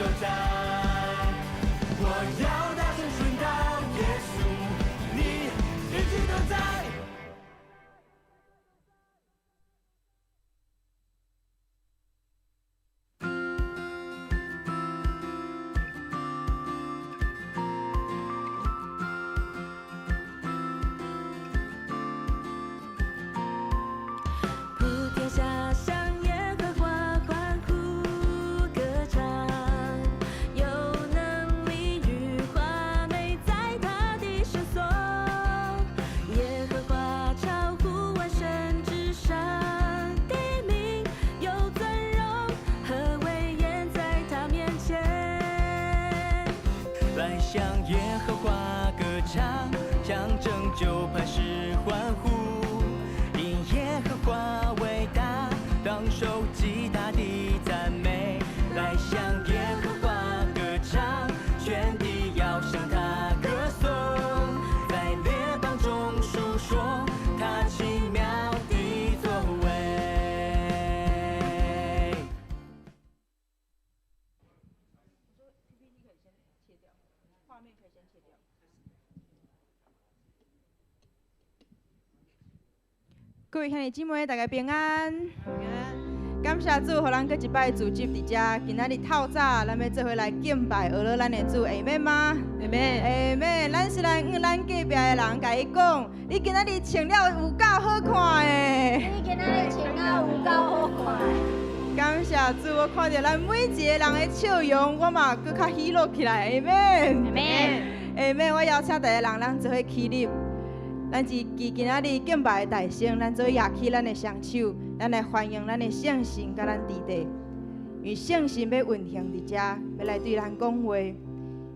都在。我要大聲宣告，耶穌，你一直都在。普天下向耶和華歡呼歌唱，有能力與華美在他的聖所。耶和華超乎萬神之上的名，有尊榮和威嚴在他面前。來向耶和華歌唱，向拯救磐石歡呼。因耶和華偉大，當受極大的讚美。來向耶和華歌唱，全地要向他歌頌，在列邦中述說他奇妙的作為。各位兄弟姊妹，大家平安。感謝主，予咱閣一擺聚集佇遮。今仔日透早，咱欲做伙來敬拜，呵咾咱的主，阿們嗎？阿們。阿們。咱是來向咱隔壁的人，共伊講，你今仔日穿了有夠好看的。你今仔日穿了有夠好看的。感謝主，我看著咱每一个人的笑容，我嘛閣較喜樂起來，阿們。阿們。阿們，我邀請逐个人，咱做伙起立。咱是記今仔日敬拜的大聲，咱做伙舉起咱的雙手，咱來歡迎咱的聖神佮咱佇底。因為聖神欲運行佇遮，欲來對咱講話，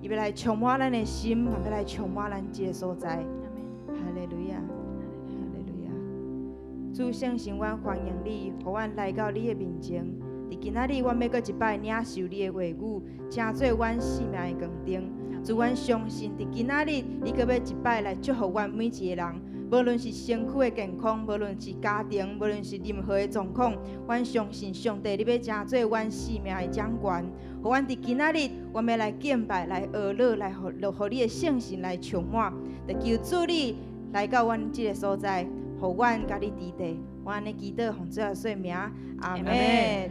伊欲來充滿咱的心，嘛欲來充滿咱這个所在。哈利路亞，哈利路亞。主聖神，阮歡迎你，予阮來到你的面前。佇今仔日，阮欲閣一擺領受你的話語，成做阮生命的光燈。主，阮相信佇今仔日，你閣欲一擺來祝福阮每一個人，無論是身軀的健康，無論是家庭，無論是任何的狀況，阮相信上帝，你欲成做阮生命的掌權。予阮佇今仔日，阮欲來敬拜，來呵咾，來予予你的聖神來充滿。就求主你來到阮這个所在，予阮佮你佇底。我按呢祈禱，奉主耶穌名，阿們。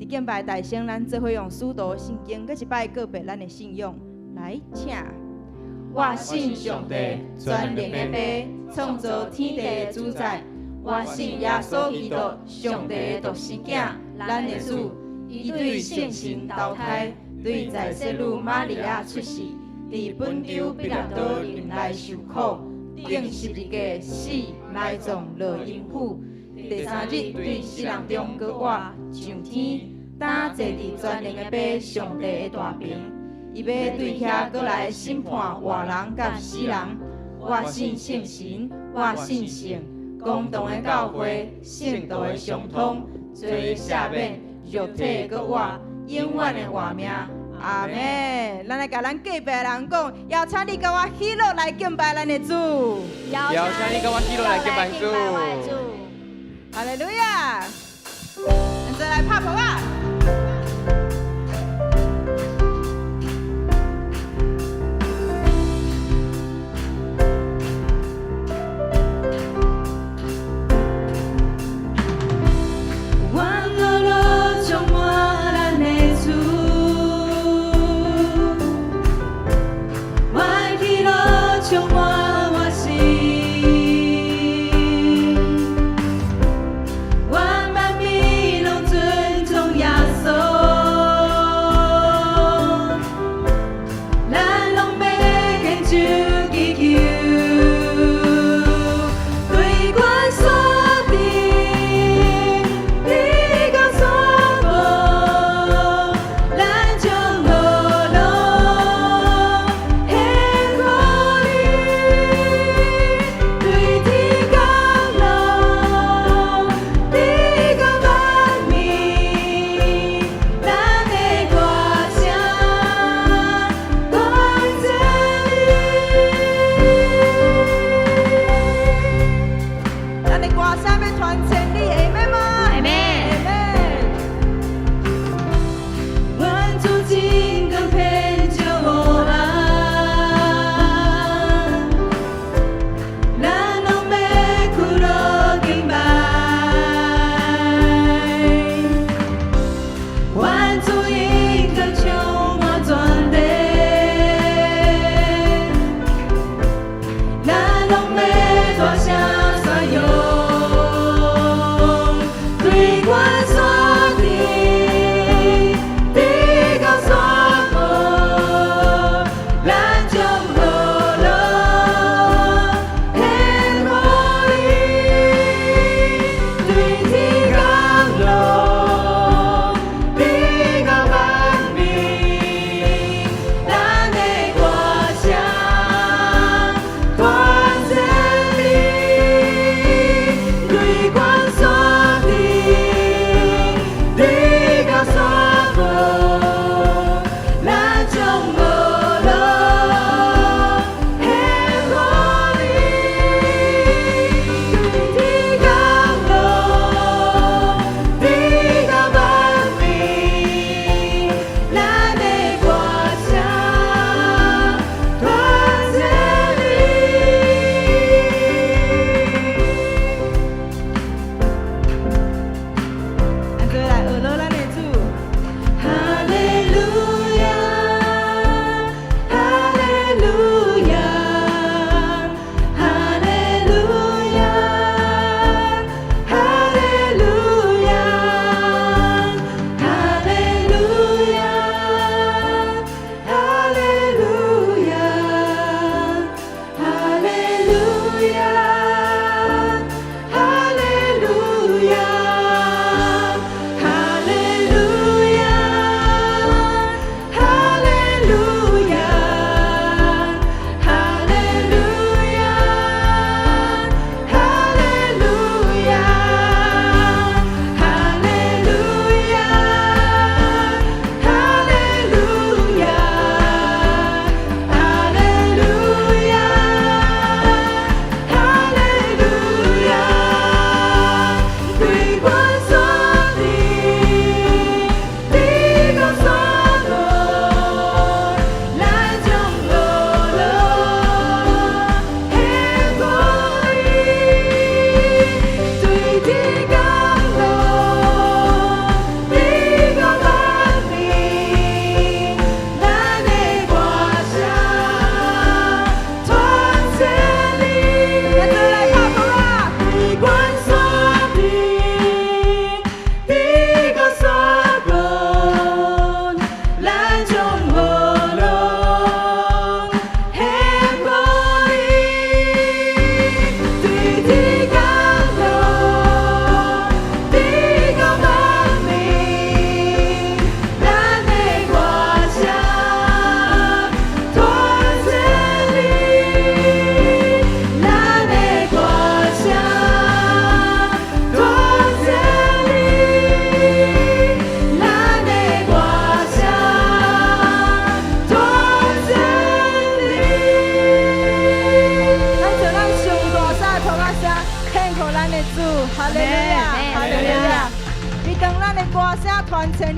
佇敬拜大聲，咱做伙用使徒信經，閣一擺告白咱的信仰。來，請。我信上帝，全能的父，創造天地的主宰。我信耶穌基督，上帝的獨生囝，咱的主。伊對聖神投胎，對在洗女瑪利亞出世，佇本丟彼拉多忍耐受苦，釘十字架死，埋葬落陰府。第三日對死人中閣活，上天，擔坐佇全能的父上帝的大爿。伊欲對遐閣來審判活人佮死人。我信聖神，我信聖公同的教會，聖徒的相通，罪的赦免，肉體的閣活，永遠的活命。阿們。咱來共咱隔壁的人講，邀請你佮我喜樂來敬拜咱的主。邀請你佮我喜樂來敬拜主。哈利路亞！咱再來拍噗仔。願樂樂充滿咱的主，願喜樂充滿我心，願萬民攏尊崇耶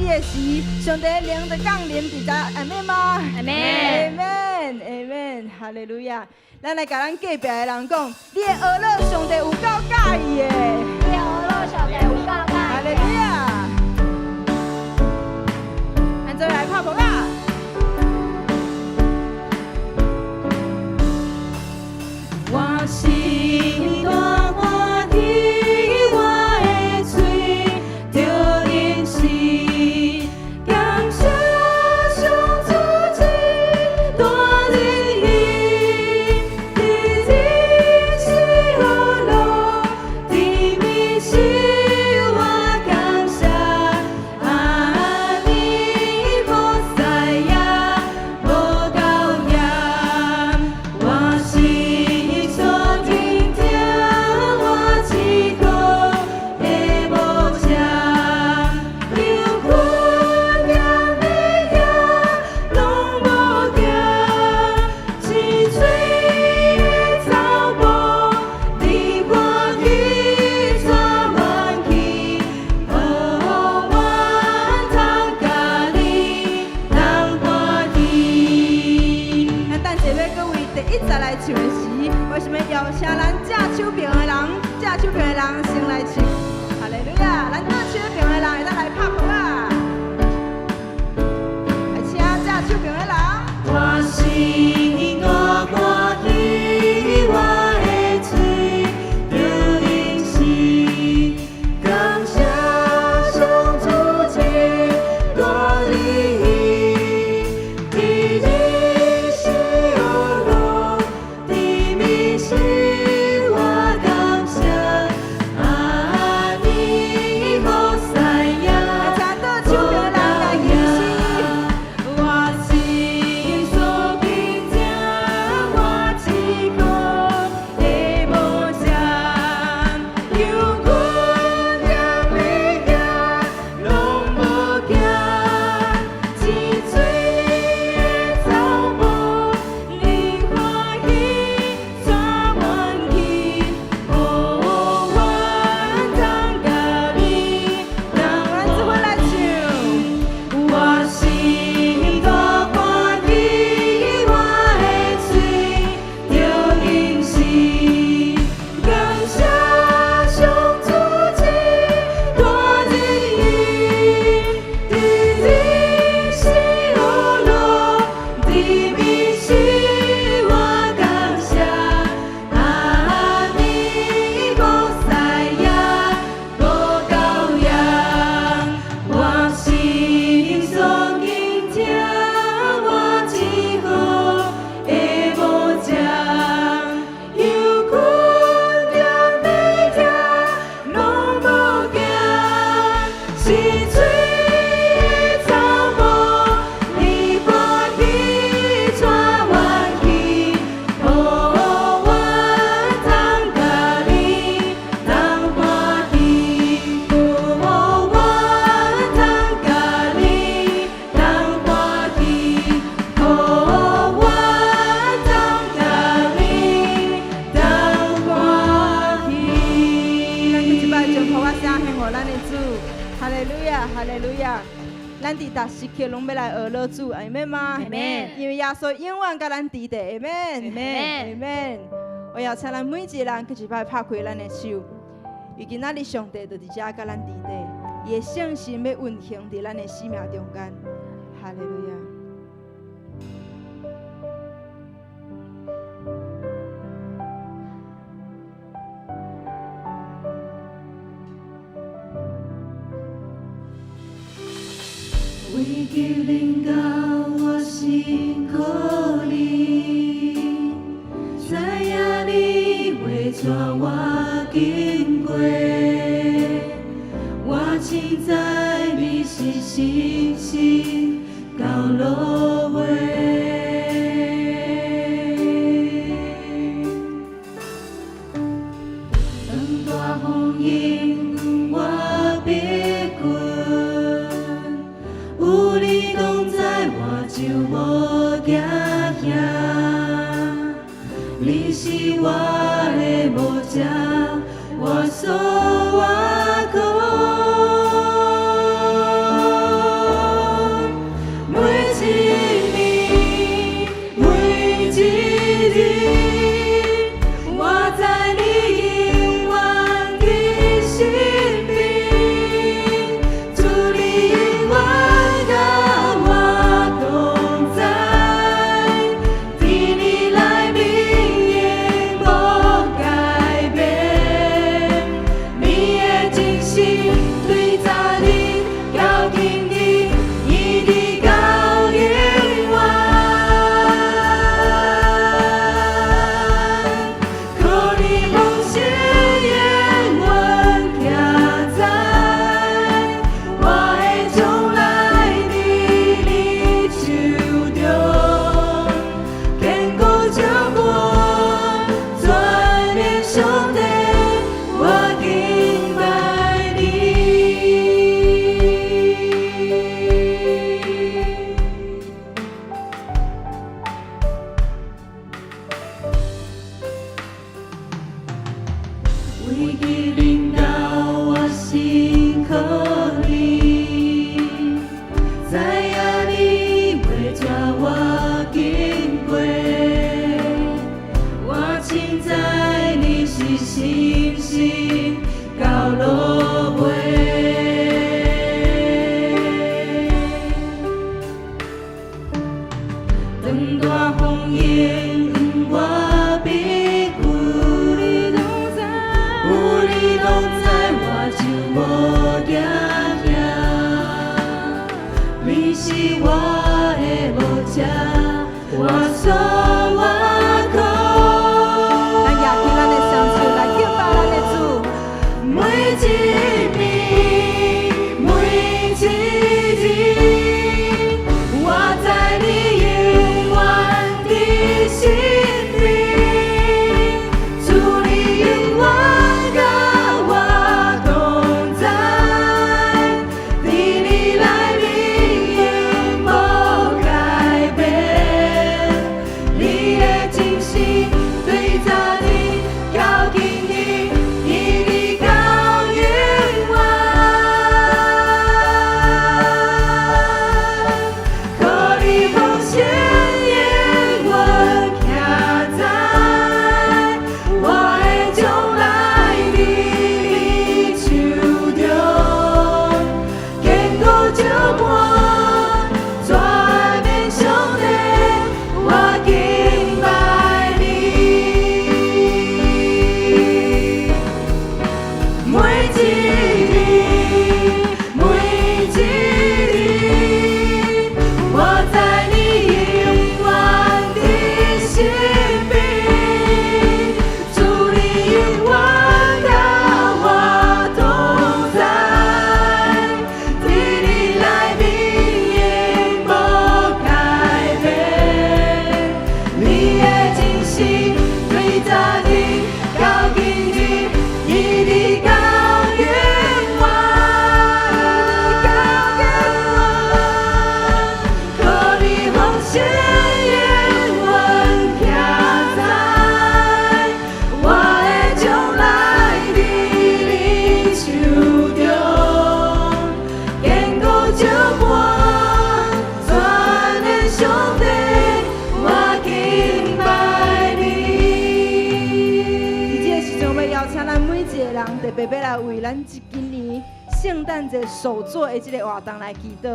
你的時，上帝的靈就降臨佇遮，阿們嗎？阿們。阿們，阿們，哈利路亞！咱來共咱隔壁的人講，你的學樂上帝有夠喜歡的。你的學樂上帝有夠喜歡。哈利路亞！咱做來拍噗仔。我心大歡喜，我的喙著認識，感謝上主這大仁義，佇人生樂，甜蜜是我感謝，阿彌菩薩也無夠厭，我心所聽聽，我一個的無聲，有困難的夜攏無驚，清水的草埔，你歡喜帶阮去，予阮通佮你同歡喜。咱等一下各位第一節來唱的時，我想欲邀請咱正手爿的人，正手爿的人先來唱。哈利路亞！咱倒手爿的人會當來拍噗仔。來請正手爿的人。我心大歡喜，我的喙著認識，感謝上主這大仁義，佇人生樂，甜蜜是我感謝，阿彌菩薩也來請倒手爿的人來吟詩。我心所敬聽，我一個的無聲，有困難的夜攏無驚，清水的草埔，你歡喜帶阮去，予阮通佮你同咱做伙來唱。我心大歡喜，我的喙著認識，感謝上主這大仁義，佇人生樂，甜蜜是我感謝，阿彌菩薩也無夠厭，我心所敬聽，我一個的無聲，有困難的夜攏無驚，清水的草埔，你歡喜帶阮去，予阮通佮你同歡喜，予阮通佮你同歡喜，予阮通佮你同歡喜。咱閣一擺將噗仔聲獻予咱的主，哈利路亞，哈利路亞。咱佇逐時刻攏欲來學樂主，阿們嗎？阿們。因為耶穌永遠佮咱佇咧，阿們。阿們。阿們。我邀請咱每一個人閣一擺拍開咱的手，因為今仔日上帝就佇遮佮咱佇咧，伊的聖神欲運行佇咱的生命中間。哈利路亞。危急臨到，我心靠你，知影你會帶我經過，我凊知你是信心到落尾。當大風湧我別困，有你同在，我就無驚嚇。你是我的牧者，我所我靠。當大風湧，我必有你同在，有你同在，我就無驚嚇。你是我的牧者，我所我靠。咱舉起咱的雙手來敬拜咱的主。每一暝，每一日，我知你永遠佇身邊，主你永遠佮我同在，佇你內面永無改變，你的真實對昨日到今日，一直到永遠。靠你奉獻永遠徛在，我的將來佇你手中，堅固石磐，全能上帝，我敬拜你。每一日，每一日，我知你永遠佇身邊，主你永遠佮我同在，佇你內面永無改變，你的真實對昨日到今日，一直到永遠，到永遠。靠你奉獻永遠徛在，我的將來佇你手中，堅固石磐，全能上帝，我敬拜你。佇這個時陣，我要邀請咱每一個人，特別欲來為咱這今年聖誕節首做的這個活動來祈禱，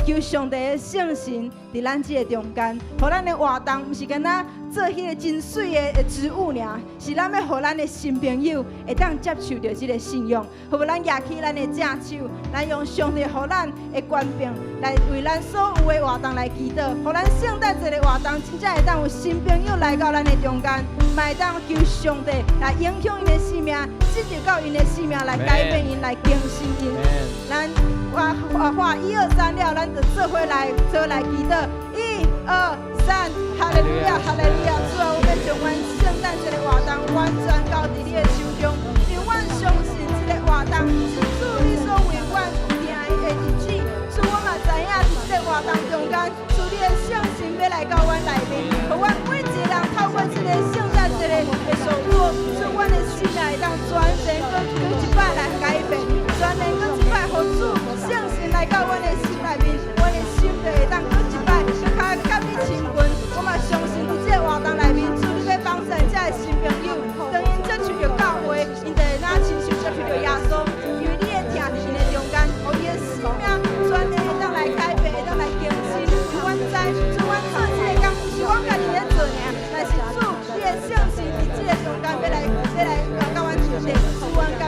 求上帝的聖神佇咱這個中間，予咱的活動毋是干焦做彼個真媠的植物爾，是咱欲予咱的新朋友會當接受著這個信仰，好無？咱舉起咱的正手，來用上帝予咱的權柄，來為咱所有的活動來祈禱，予咱聖誕節的活動真正會當有新朋友來到咱的中間，嘛會當求上帝來影響𪜶的生命，進入到𪜶的生命來改變𪜶，來更新𪜶。咱我我喊一二三了，咱就做伙來做來祈禱。一二三，哈利路亞，哈利路亞！主啊，我欲將阮聖誕節的活動完全交佇你的手中，因為阮相信這個活動是主你所為阮定的日子。主，我嘛知影佇這個活動中間，主你的聖神欲來到阮內面，予阮每一個人透過這個聖誕節的首做，主阮的生命會當全然閣閣一擺來改變，全然閣一擺予主聖神來到阮的心內面，阮的心就會當閣一擺閣較佮你親近。我嘛相信佇這個活動內面，主你欲幫助這个新朋友，當𪜶接受著教會，𪜶就會若親像接受著耶穌，因為你的疼佇𪜶的中間，予伊的生命全然會當來改變，會當來更新。因為阮知，主阮做這个工，毋是阮家己咧做爾，但是主你的聖神佇這個中間欲來欲來佮阮佇咧，主阮感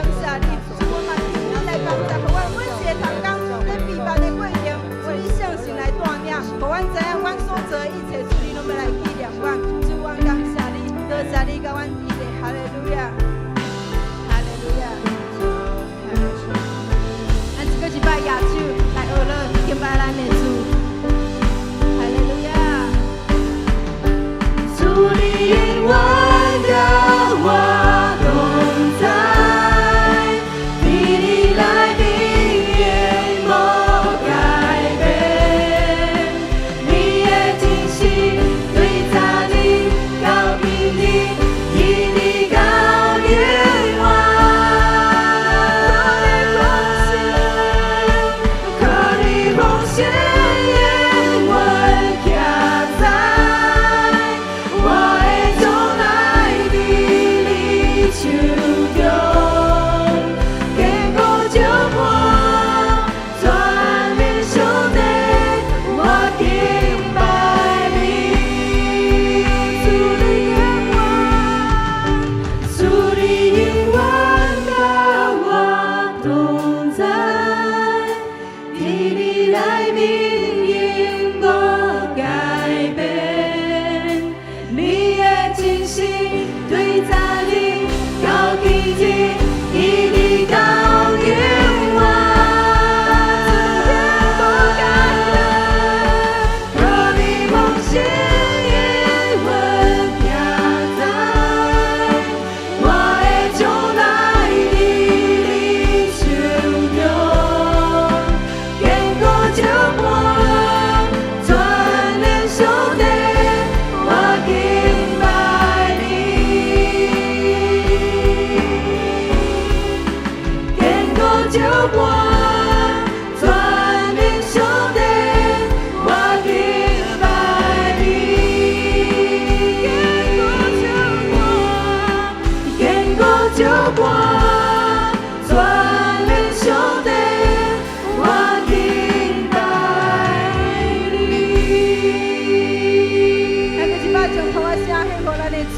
的主，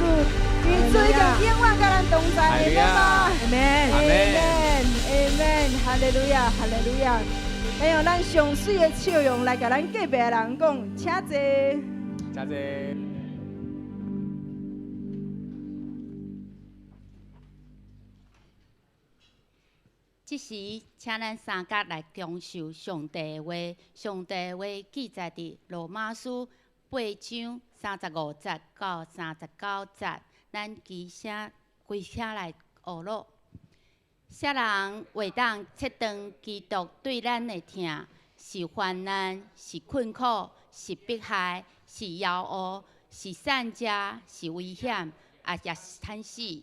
因為主已經永遠佮咱同在，阿們嗎？阿門，阿門，阿門，哈利路亞，哈利路亞。來用咱上媠的笑容來共咱隔壁的人講，請坐。請坐。這時，請咱三角來享受上帝的話。上帝的話記載佇羅馬書八章35節到39節。咱齊聲規聲來學咯。啥人會當切斷基督對咱的疼？是患難，是困苦，是迫害，是枵餓，是散食，是危險，抑是慘死？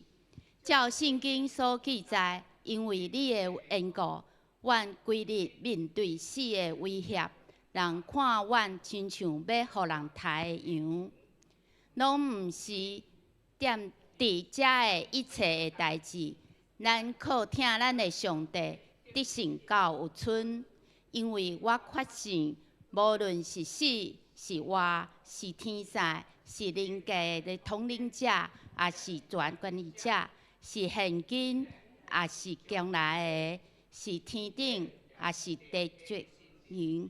照聖經所記載，因為你的緣故，阮規日面對死的威脅，人看阮親像欲予人刣的羊，攏毋是踮佇遮的一切的代誌，咱靠疼咱的上帝得勝到有賰，因為我確信，無論是死是活，是天使，是靈界的統領者，抑是權權力者，是現今，抑是將來的，是天頂，抑是地質人，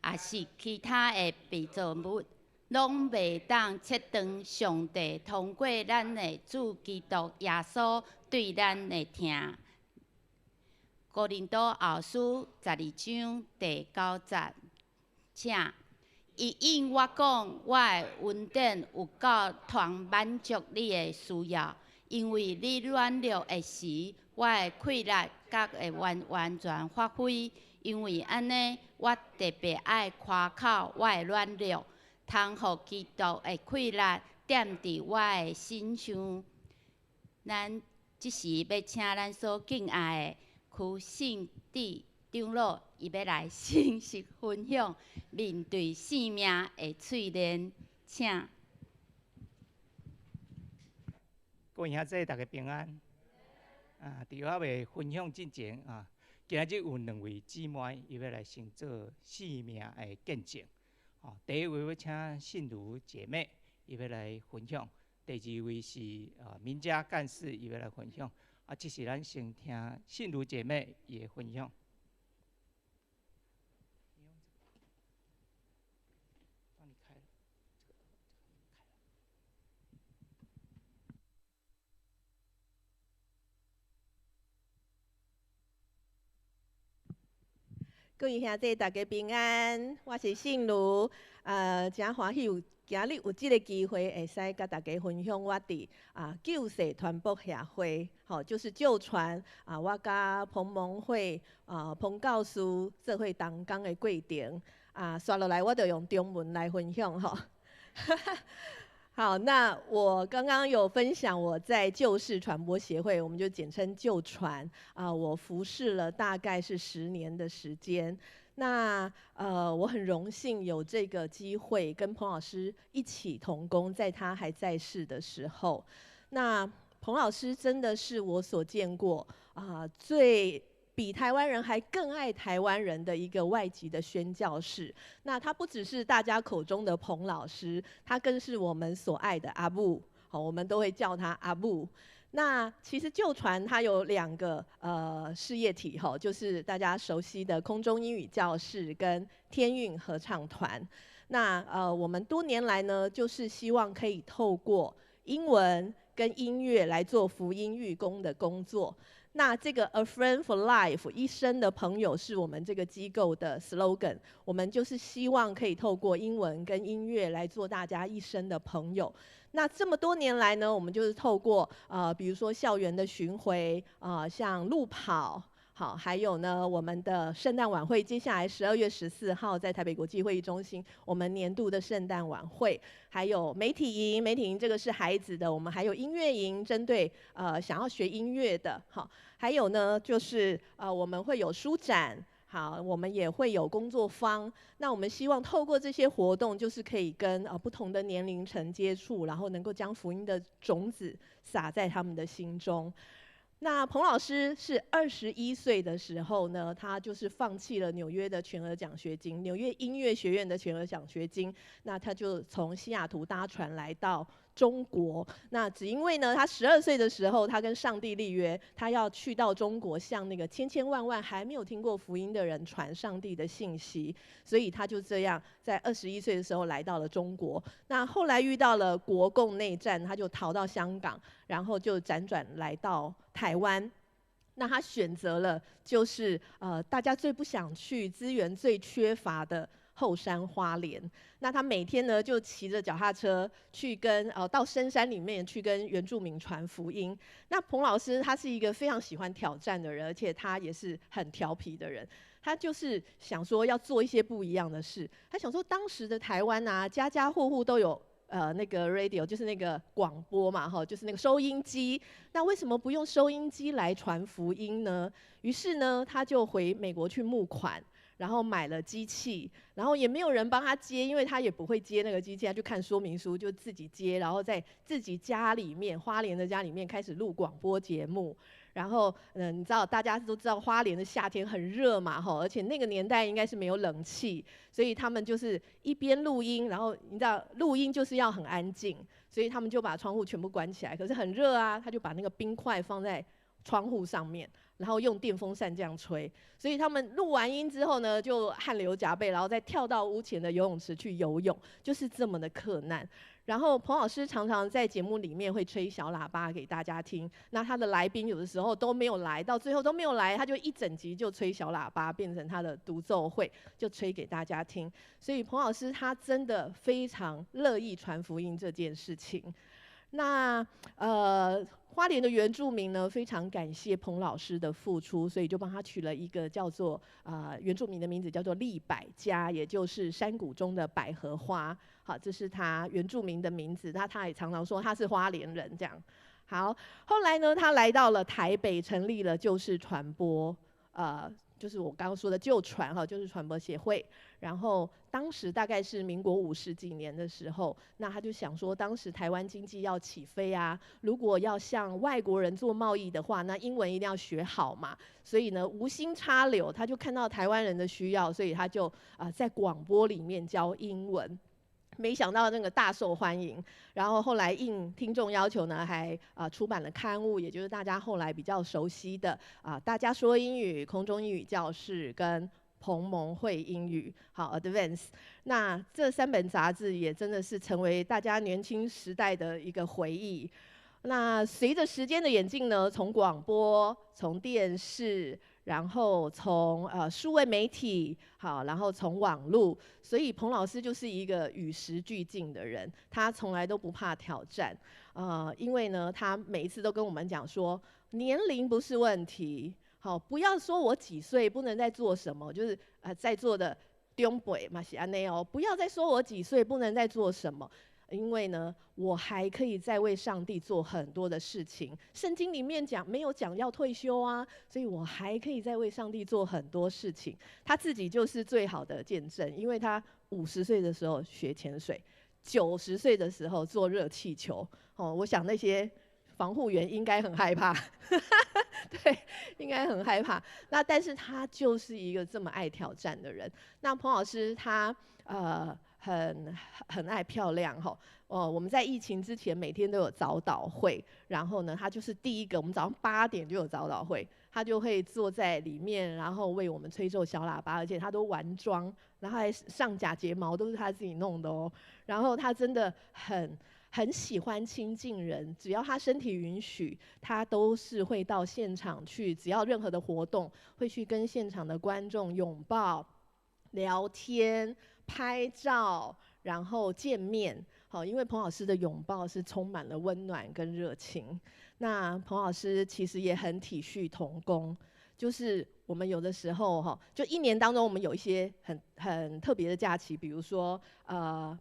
抑是其他的被造物，攏袂當切斷上帝通過咱的主基督耶穌對咱的疼。哥林多後書12章第9節，請伊應我講，我的恩典有夠通滿足你的需要，因為你軟弱的時，我的氣力才會完完全發揮。因為按呢，我特別愛誇口我的軟弱，通予基督的氣力踮佇我的身上。咱這時欲請咱所敬愛的區信智長老，伊欲來信息分享，面對生命的淬煉，請。各位兄弟，大家平安。啊，佇我欲分享之前啊，今仔日有兩位姊妹，伊欲來先做生命的見證。哦，第一位欲請信如姐妹，伊欲來分享；第二位是民家幹事，伊欲來分享。啊，這時咱先聽信如姐妹伊的分享。各位兄弟，大家平安，我是信如，誠歡喜有今日有這个機會，會使佮大家分享我佇救世傳播協會，吼，就是救傳啊，我佮彭蒙惠彭教師做伙同工的過程啊，紲落來我就用中文來分享吼。好，那我剛剛有分享我在救世傳播協會，我們就簡稱救傳啊，我服侍了大概是10年的時間。那我很榮幸有這個機會跟彭老師一起同工，在他還在世的時候。那彭老師真的是我所見過最比台灣人還更愛台灣人的一個外籍的宣教士。那他不只是大家口中的彭老師，他更是我們所愛的阿母。好，我們都會叫他阿母。那其實救傳它有兩個事業體吼，就是大家熟悉的空中英語教室跟天韻合唱團。那我們多年來呢，就是希望可以透過英文跟音樂來做福音預工的工作。那這個 A Friend for Life 一生的朋友是我們這個機構的 slogan。我們就是希望可以透過英文跟音樂來做大家一生的朋友。那這麼多年來呢，我們就是透過比如說校園的巡迴像路跑，好，還有呢我們的聖誕晚會，接下來12月14號在台北國際會議中心，我們年度的聖誕晚會，還有媒體營，媒體營這個是孩子的，我們還有音樂營，針對想要學音樂的，好，還有呢就是我們會有書展。好，我們也會有工作坊。那我們希望透過這些活動，就是可以跟不同的年齡層接觸，然後能夠將福音的種子撒在他們的心中。那彭老師是21歲的時候呢，他就是放棄了紐約的全額獎學金，紐約音樂學院的全額獎學金。那他就從西雅圖搭船來到中国。那只因为呢，他12岁的时候，他跟上帝立约，他要去到中国，向那个千千万万还没有听过福音的人传上帝的信息。所以他就这样在21岁的时候来到了中国。那后来遇到了国共内战，他就逃到香港，然后就辗转来到台湾。那他选择了就是大家最不想去、资源最缺乏的后山花莲。那他每天呢就骑着脚踏车去跟到深山里面去跟原住民传福音。那彭老师他是一个非常喜欢挑战的人，而且他也是很调皮的人。他就是想说要做一些不一样的事。他想说当时的台湾啊，家家户户都有那个 radio， 就是那个广播嘛，哈，就是那个收音机。那为什么不用收音机来传福音呢？于是呢，他就回美国去募款，然后买了机器，然后也没有人帮他接，因为他也不会接那个机器，他就看说明书就自己接，然后在自己家里面，花莲的家里面开始录广播节目。然后，你知道大家都知道花莲的夏天很热嘛，吼，而且那个年代应该是没有冷气，所以他们就是一边录音，然后你知道录音就是要很安静，所以他们就把窗户全部关起来。可是很热啊，他就把那个冰块放在窗户上面，然后用电风扇这样吹。所以他们录完音之后呢，就汗流浃背，然后再跳到屋前的游泳池去游泳，就是这么的克难。然后彭老师常常在节目里面会吹小喇叭给大家听，那他的来宾有的时候都没有来，到最后都没有来，他就一整集就吹小喇叭，变成他的独奏会，就吹给大家听。所以彭老师他真的非常乐意传福音这件事情。那花莲的原住民呢，非常感谢彭老师的付出，所以就帮他取了一个叫做原住民的名字，叫做利百加，也就是山谷中的百合花。好，这是他原住民的名字。那他也常常说他是花莲人，这样。好，后来呢，他来到了台北，成立了救世传播，就是我刚刚说的救传哈，就是传播协会。然后当时大概是民国50几年的时候，那他就想说，当时台湾经济要起飞啊，如果要向外国人做贸易的话，那英文一定要学好嘛。所以呢，无心插柳，他就看到台湾人的需要，所以他就在广播里面教英文。没想到那个大受欢迎，然后后来应听众要求呢，还出版了刊物，也就是大家后来比较熟悉的大家说英语、空中英语教室跟彭蒙会英语，好 Advance。那这三本杂志也真的是成为大家年轻时代的一个回忆。那随着时间的演进呢，从广播、从电视，然后从数位媒体，好，然后从网路，所以彭老师就是一个与时俱进的人，他从来都不怕挑战，因为呢，他每一次都跟我们讲说，年龄不是问题，好，不要说我几岁不能再做什么，就是在座的长辈嘛是按呢哦，不要再说我几岁不能再做什么。因为呢，我还可以再为上帝做很多的事情。圣经里面讲没有讲要退休啊，所以我还可以再为上帝做很多事情。他自己就是最好的见证，因为他50岁的时候学潜水，90岁的时候坐热气球。哦，我想那些防护员应该很害怕，对，应该很害怕。那但是他就是一个这么爱挑战的人。那彭老师他很爱漂亮哈，哦，我们在疫情之前每天都有早祷会，然后呢，他就是第一个，我们早上8点就有早祷会，他就会坐在里面，然后为我们吹奏小喇叭，而且他都完妆，然后还上假睫毛，都是他自己弄的哦。然后他真的很喜欢亲近人，只要他身体允许，他都是会到现场去，只要任何的活动，会去跟现场的观众拥抱、聊天、拍照，然后见面。好，因为彭老师的拥抱是充满了温暖跟热情。那彭老师其实也很体恤同工，就是我们有的时候哈，就一年当中我们有一些很特别的假期，比如说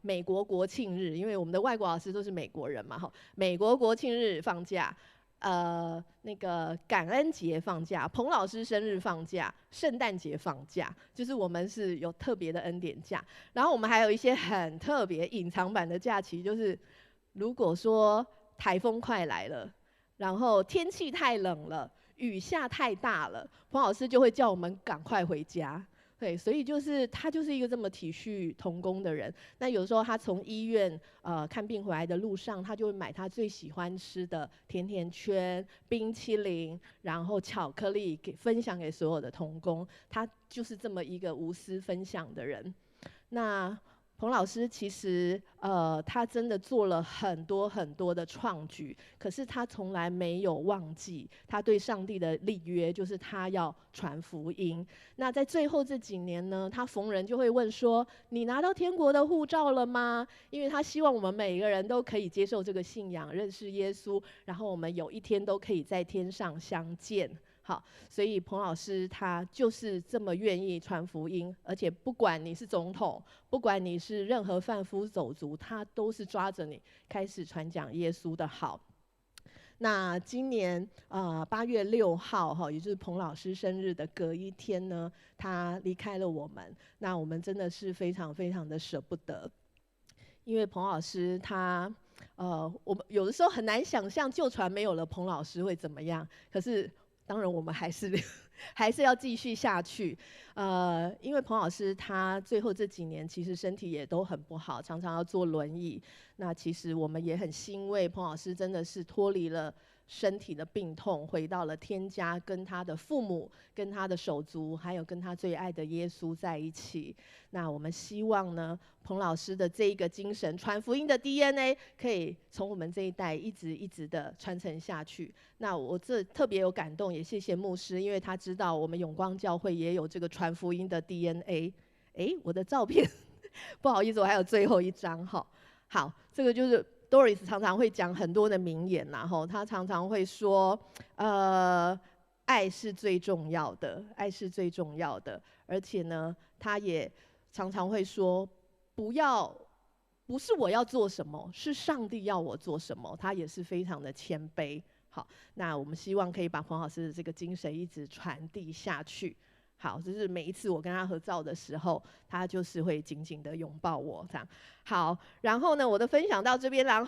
美国国庆日，因为我们的外国老师都是美国人嘛哈，美国国庆日放假。那个感恩节放假，彭老师生日放假，圣诞节放假，就是我们是有特别的恩典假。然后我们还有一些很特别隐藏版的假期，就是如果说台风快来了，然后天气太冷了，雨下太大了，彭老师就会叫我们赶快回家。对，所以就是他就是一个这么体恤同工的人。那有时候他从医院看病回来的路上，他就会买他最喜欢吃的甜甜圈、冰淇淋，然后巧克力给分享给所有的同工。他就是这么一个无私分享的人。那彭老师其实，他真的做了很多很多的创举，可是他从来没有忘记他对上帝的立约，就是他要传福音。那在最后这几年呢，他逢人就会问说：“你拿到天国的护照了吗？”因为他希望我们每一个人都可以接受这个信仰，认识耶稣，然后我们有一天都可以在天上相见。好，所以彭老师他就是这么愿意传福音，而且不管你是总统，不管你是任何贩夫走卒，他都是抓着你开始传讲耶稣的好。那今年8月6号哈，也就是彭老师生日的隔一天呢，他离开了我们。那我们真的是非常非常的舍不得，因为彭老师他，我们有的时候很难想象旧传没有了彭老师会怎么样，可是当然，我们还是要继续下去，因为彭老师他最后这几年其实身体也都很不好，常常要坐轮椅。那其实我们也很欣慰，彭老师真的是脱离了身体的病痛，回到了天家，跟他的父母、跟他的手足，还有跟他最爱的耶稣在一起。那我们希望呢，彭老师的这一个精神，传福音的 DNA，可以从我们这一代一直一直的传承下去。那我这特别有感动，也谢谢牧师，因为他知道我们永光教会也有这个传福音的 DNA。哎，我的照片，不好意思，我还有最后一张哈。好，这个就是 Doris 常常会讲很多的名言然后他常常会说，爱是最重要的，爱是最重要的，而且呢，他也常常会说，不要，不是我要做什么，是上帝要我做什么。他也是非常的谦卑。好，那我们希望可以把彭老师的这个精神一直传递下去。好，就是每一次我跟他合照的时候，他就是会紧紧的拥抱我这样。好，然后呢，我的分享到这边，然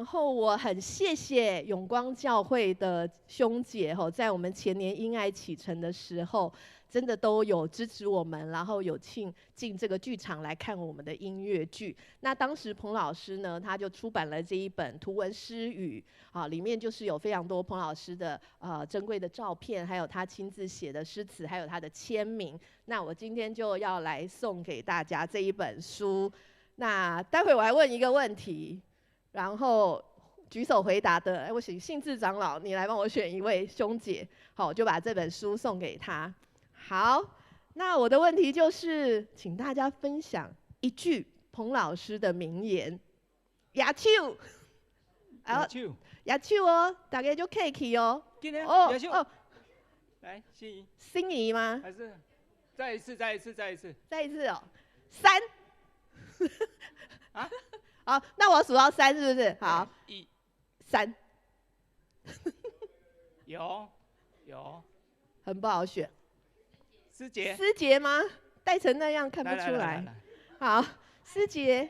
后我很谢谢永光教会的兄姐吼，在我们前年因爱启程的时候，真的都有支持我们，然后有进进这个剧场来看我们的音乐剧。那当时彭老师呢，他就出版了这一本图文诗语，啊，里面就是有非常多彭老师的珍贵的照片，还有他亲自写的诗词，还有他的签名。那我今天就要来送给大家这一本书。那待会我还问一个问题，然后举手回答的，哎，我请信志长老，你来帮我选一位兄姐，好，我就把这本书送给他。好，那我的问题就是，请大家分享一句彭老师的名言。举手，举手，举手哦，大家就客气哦。哦哦，来，心仪。心仪吗？还是再一次，再一次，再一次。再一次哦，三。啊？好，那我数到三是不是？好，一、三。有，有。很不好选。师姐，师姐吗？戴成那样看不出来。好，师姐。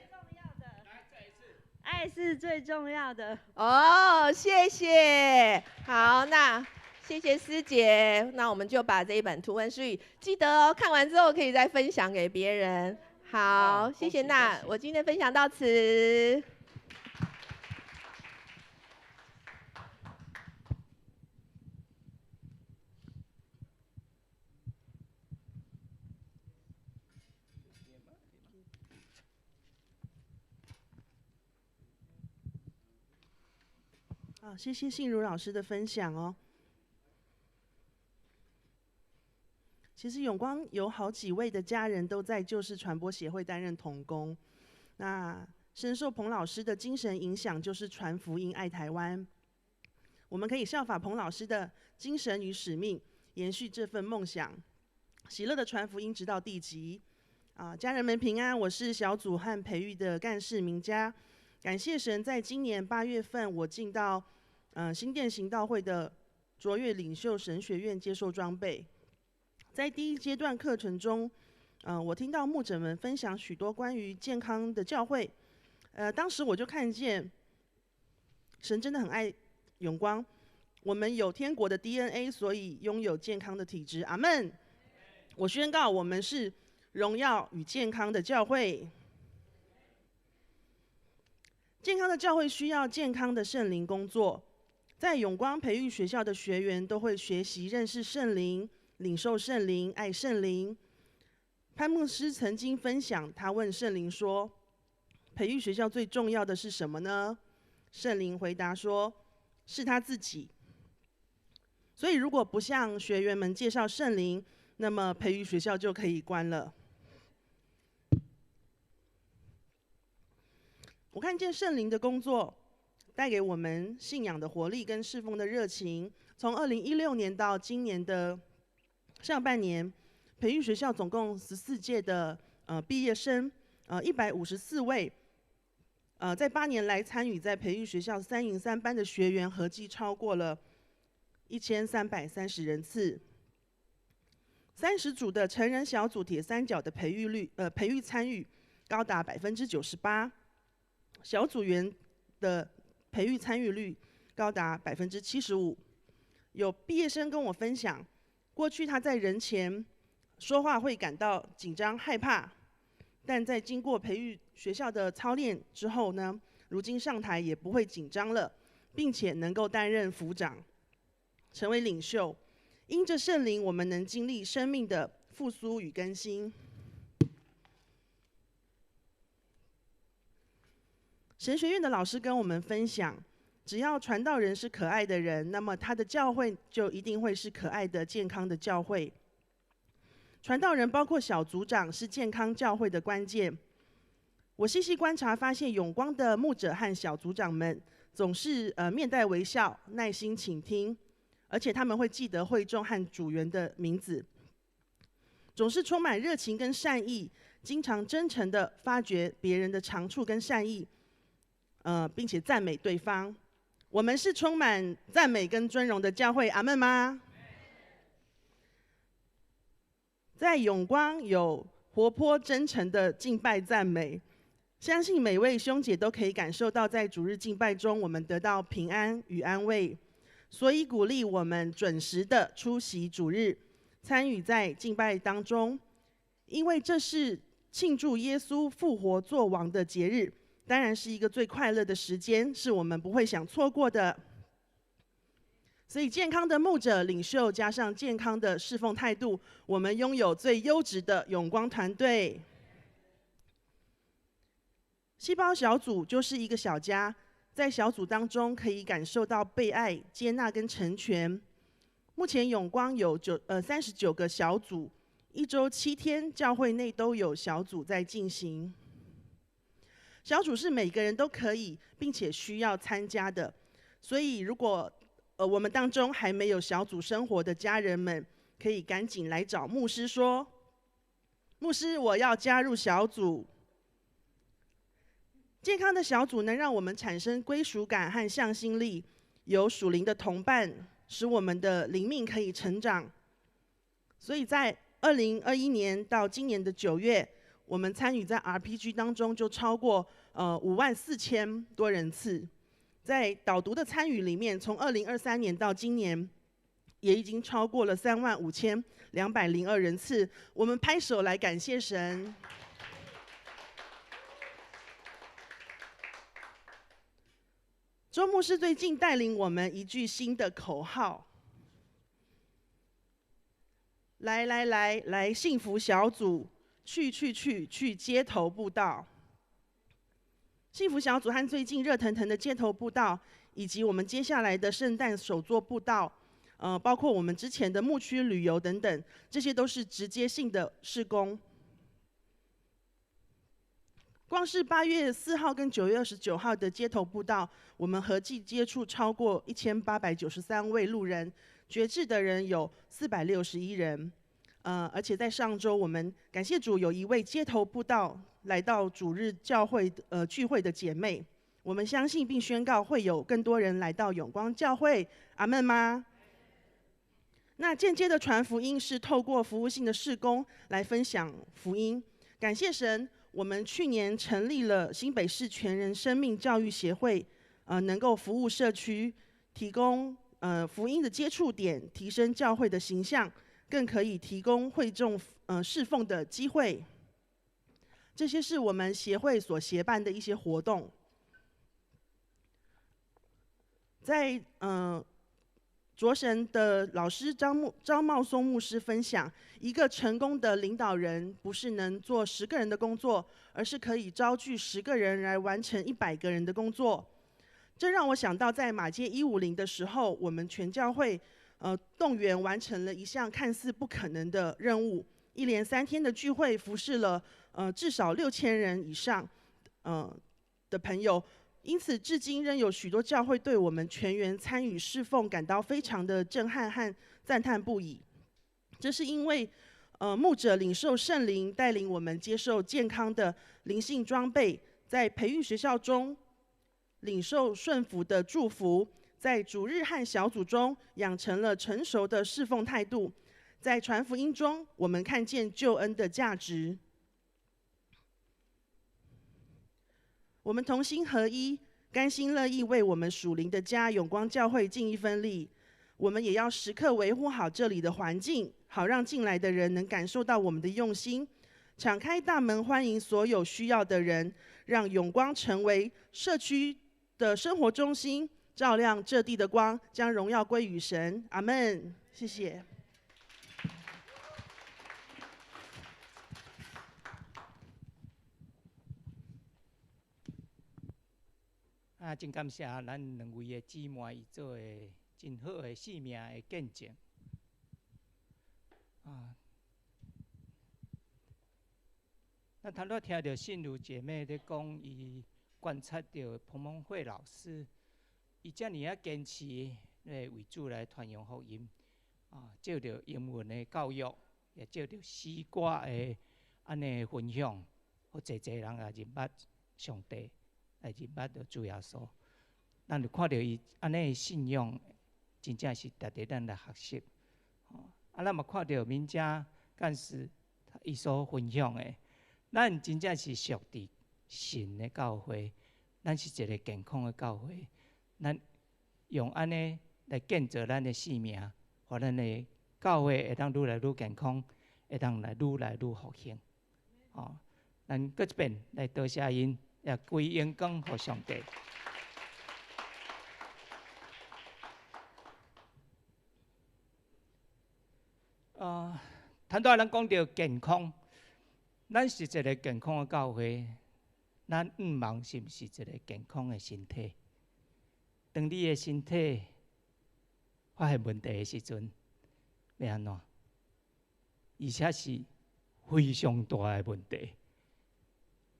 爱是最重要的。哦，谢谢。好，那谢谢师姐。那我们就把这一本图文诗语，记得哦，看完之后可以再分享给别人。好，谢谢。那我今天分享到此。好，谢谢信如老师的分享哦。其实永光有好几位的家人都在救世传播协会担任同工，那深受彭老师的精神影响，就是传福音、爱台湾。我们可以效法彭老师的精神与使命，延续这份梦想，喜乐的传福音直到地极。啊，家人们平安，我是小组和培育的干事名家。感谢神，在今年8月份，我进到新店行道会的卓越领袖神学院接受装备。在第一阶段课程中，我听到牧者们分享许多关于健康的教会，当时我就看见神真的很爱永光，我们有天国的 DNA，所以拥有健康的体质。阿门。我宣告，我们是荣耀与健康的教会。健康的教会需要健康的圣灵工作。在永光培育学校的学员都会学习认识圣灵、领受圣灵、爱圣灵。潘牧师曾经分享，他问圣灵说：“培育学校最重要的是什么呢？”圣灵回答说：“是他自己。”所以，如果不向学员们介绍圣灵，那么培育学校就可以关了。我看见圣灵的工作带给我们信仰的活力跟侍奉的热情。从2016年到今年的上半年，培育学校总共14届的毕业生，154位。在8年来参与在培育学校三营三班的学员合计超过了1330人次。30组的成人小组铁三角的培育参与高达98%，小组员的培育参与率高达75%。有毕业生跟我分享，过去他在人前说话会感到紧张害怕，但在经过培育学校的操练之后呢，如今上台也不会紧张了，并且能够担任辅长，成为领袖。因着圣灵，我们能经历生命的复苏与更新。神学院的老师跟我们分享，只要传道人是可爱的人，那么他的教会就一定会是可爱的、健康的教会。传道人包括小组长是健康教会的关键。我细细观察发现，永光的牧者和小组长们总是面带微笑，耐心倾听，而且他们会记得会众和组员的名字，总是充满热情跟善意，经常真诚的发掘别人的长处跟善意，并且赞美对方。我们是充满赞美跟尊荣的教会，阿们吗？在永光有活泼真诚的敬拜赞美，相信每位兄姐都可以感受到，在主日敬拜中，我们得到平安与安慰。所以鼓励我们准时的出席主日，参与在敬拜当中，因为这是庆祝耶稣复活作王的节日，当然是一个最快乐的时间，是我们不会想错过的。所以，健康的牧者领袖加上健康的侍奉态度，我们拥有最优质的永光团队。细胞小组就是一个小家，在小组当中可以感受到被爱、接纳跟成全。目前永光有39个小组，一周7天，教会内都有小组在进行。小组是每个人都可以并且需要参加的，所以如果我们当中还没有小组生活的家人们，可以赶紧来找牧师说：“牧师，我要加入小组。”健康的小组能让我们产生归属感和向心力，有属灵的同伴，使我们的灵命可以成长。所以在2021年到今年的9月，我们参与在 RPG 当中就超过5.4万多人次。在导读的参与里面，从2023年到今年，也已经超过了35,202人次。我们拍手来感谢神。周牧师最近带领我们一句新的口号：来来来来，幸福小组，去去去去街头布道。幸福小组和最近热腾腾的街头布道，以及我们接下来的圣诞手作布道，包括我们之前的牧区旅游等等，这些都是直接性的事工。光是8月4号跟9月29号的街头布道，我们合计接触超过1893位路人，决志的人有461人。而且在上周，我们感谢主，有一位街头布道来到主日教会聚会的姐妹，我们相信并宣告会有更多人来到永光教会，阿们吗？那间接的传福音是透过服务性的事工来分享福音。感谢神，我们去年成立了新北市全人生命教育协会，能够服务社区，提供福音的接触点，提升教会的形象。更可以提供会众侍奉的机会。这些是我们协会所协办的一些活动。在卓神的老师张茂松牧师分享，一个成功的领导人不是能做10个人的工作，而是可以招聚十个人来完成100个人的工作。这让我想到，在马偕150的时候，我们全教会动员完成了一项看似不可能的任务，一连3天的聚会，服侍了至少6000人以上的朋友。因此，至今仍有许多教会对我们全员参与侍奉感到非常的震撼和赞叹不已。这是因为，牧者领受圣灵带领我们接受健康的灵性装备，在培育学校中领受顺服的祝福，在主日和小组中养成了成熟的侍奉态度，在传福音中，我们看见救恩的价值。我们同心合一，甘心乐意为我们属灵的家永光教会尽一份力。我们也要时刻维护好这里的环境，好让进来的人能感受到我们的用心。敞开大门，欢迎所有需要的人，让永光成为社区的生活中心，照亮这地的光，将荣耀归于神。阿门。谢谢。啊，真感谢咱两位的姊妹，伊做的真好的生命的见证。啊，咱头拄听著信如姐妹咧讲，伊观察著彭蒙惠老师，伊遮尔仔坚持咧为主来传扬福音，啊，藉著英文的教育，也藉著诗歌的按呢分享，予济济人来认捌上帝。来认捌著主耶稣，咱就看著伊按呢的信仰，真正是值得咱来学习。啊，咱嘛看著明佳干事伊所分享的，咱真正是属伫神的教会，咱是一个健康的教会，咱用按呢来建造咱的生命，予咱的教会会当愈来愈健康，会当来愈来愈复兴。哦，咱阁一遍来多谢𪜶。也归荣光予上帝。啊，头拄仔咱讲著健康，咱是一个健康的教会，咱向望是毋是一个健康的身体？当你的身体发现问题的时阵，欲按怎？而且是非常大的问题。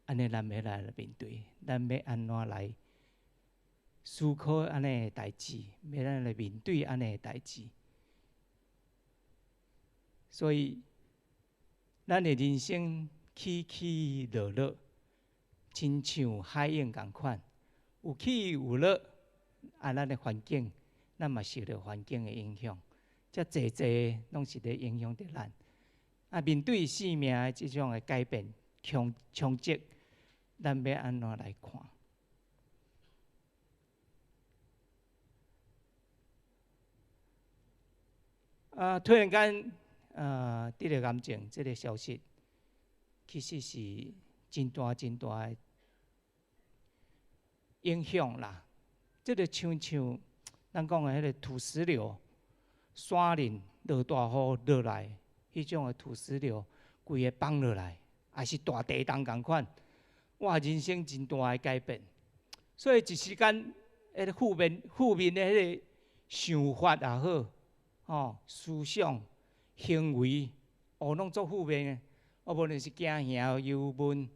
按呢，咱欲来面对，咱欲按怎来思考按呢的代志，欲按怎来面对按呢的代志。所以，咱的人生起起落落，亲像海涌仝款，有起有落。啊，咱的环境，咱嘛受著环境的影响，遮济济拢是咧影响著咱。啊，面对生命的这种的改变、冲击，咱欲按怎来看？啊，突然间，得著癌症这个消息，其实是真大真大的影响啦。这个亲像咱讲的彼个土石流，山岭落大雨落来，彼种的土石流，规个崩落来，也是大地动仝款。哇，人生真大的改变。所以一时间，彼个负面的彼个想法也好，吼，思想、行为，哦，拢足负面的。哦，无论是惊吓、忧闷、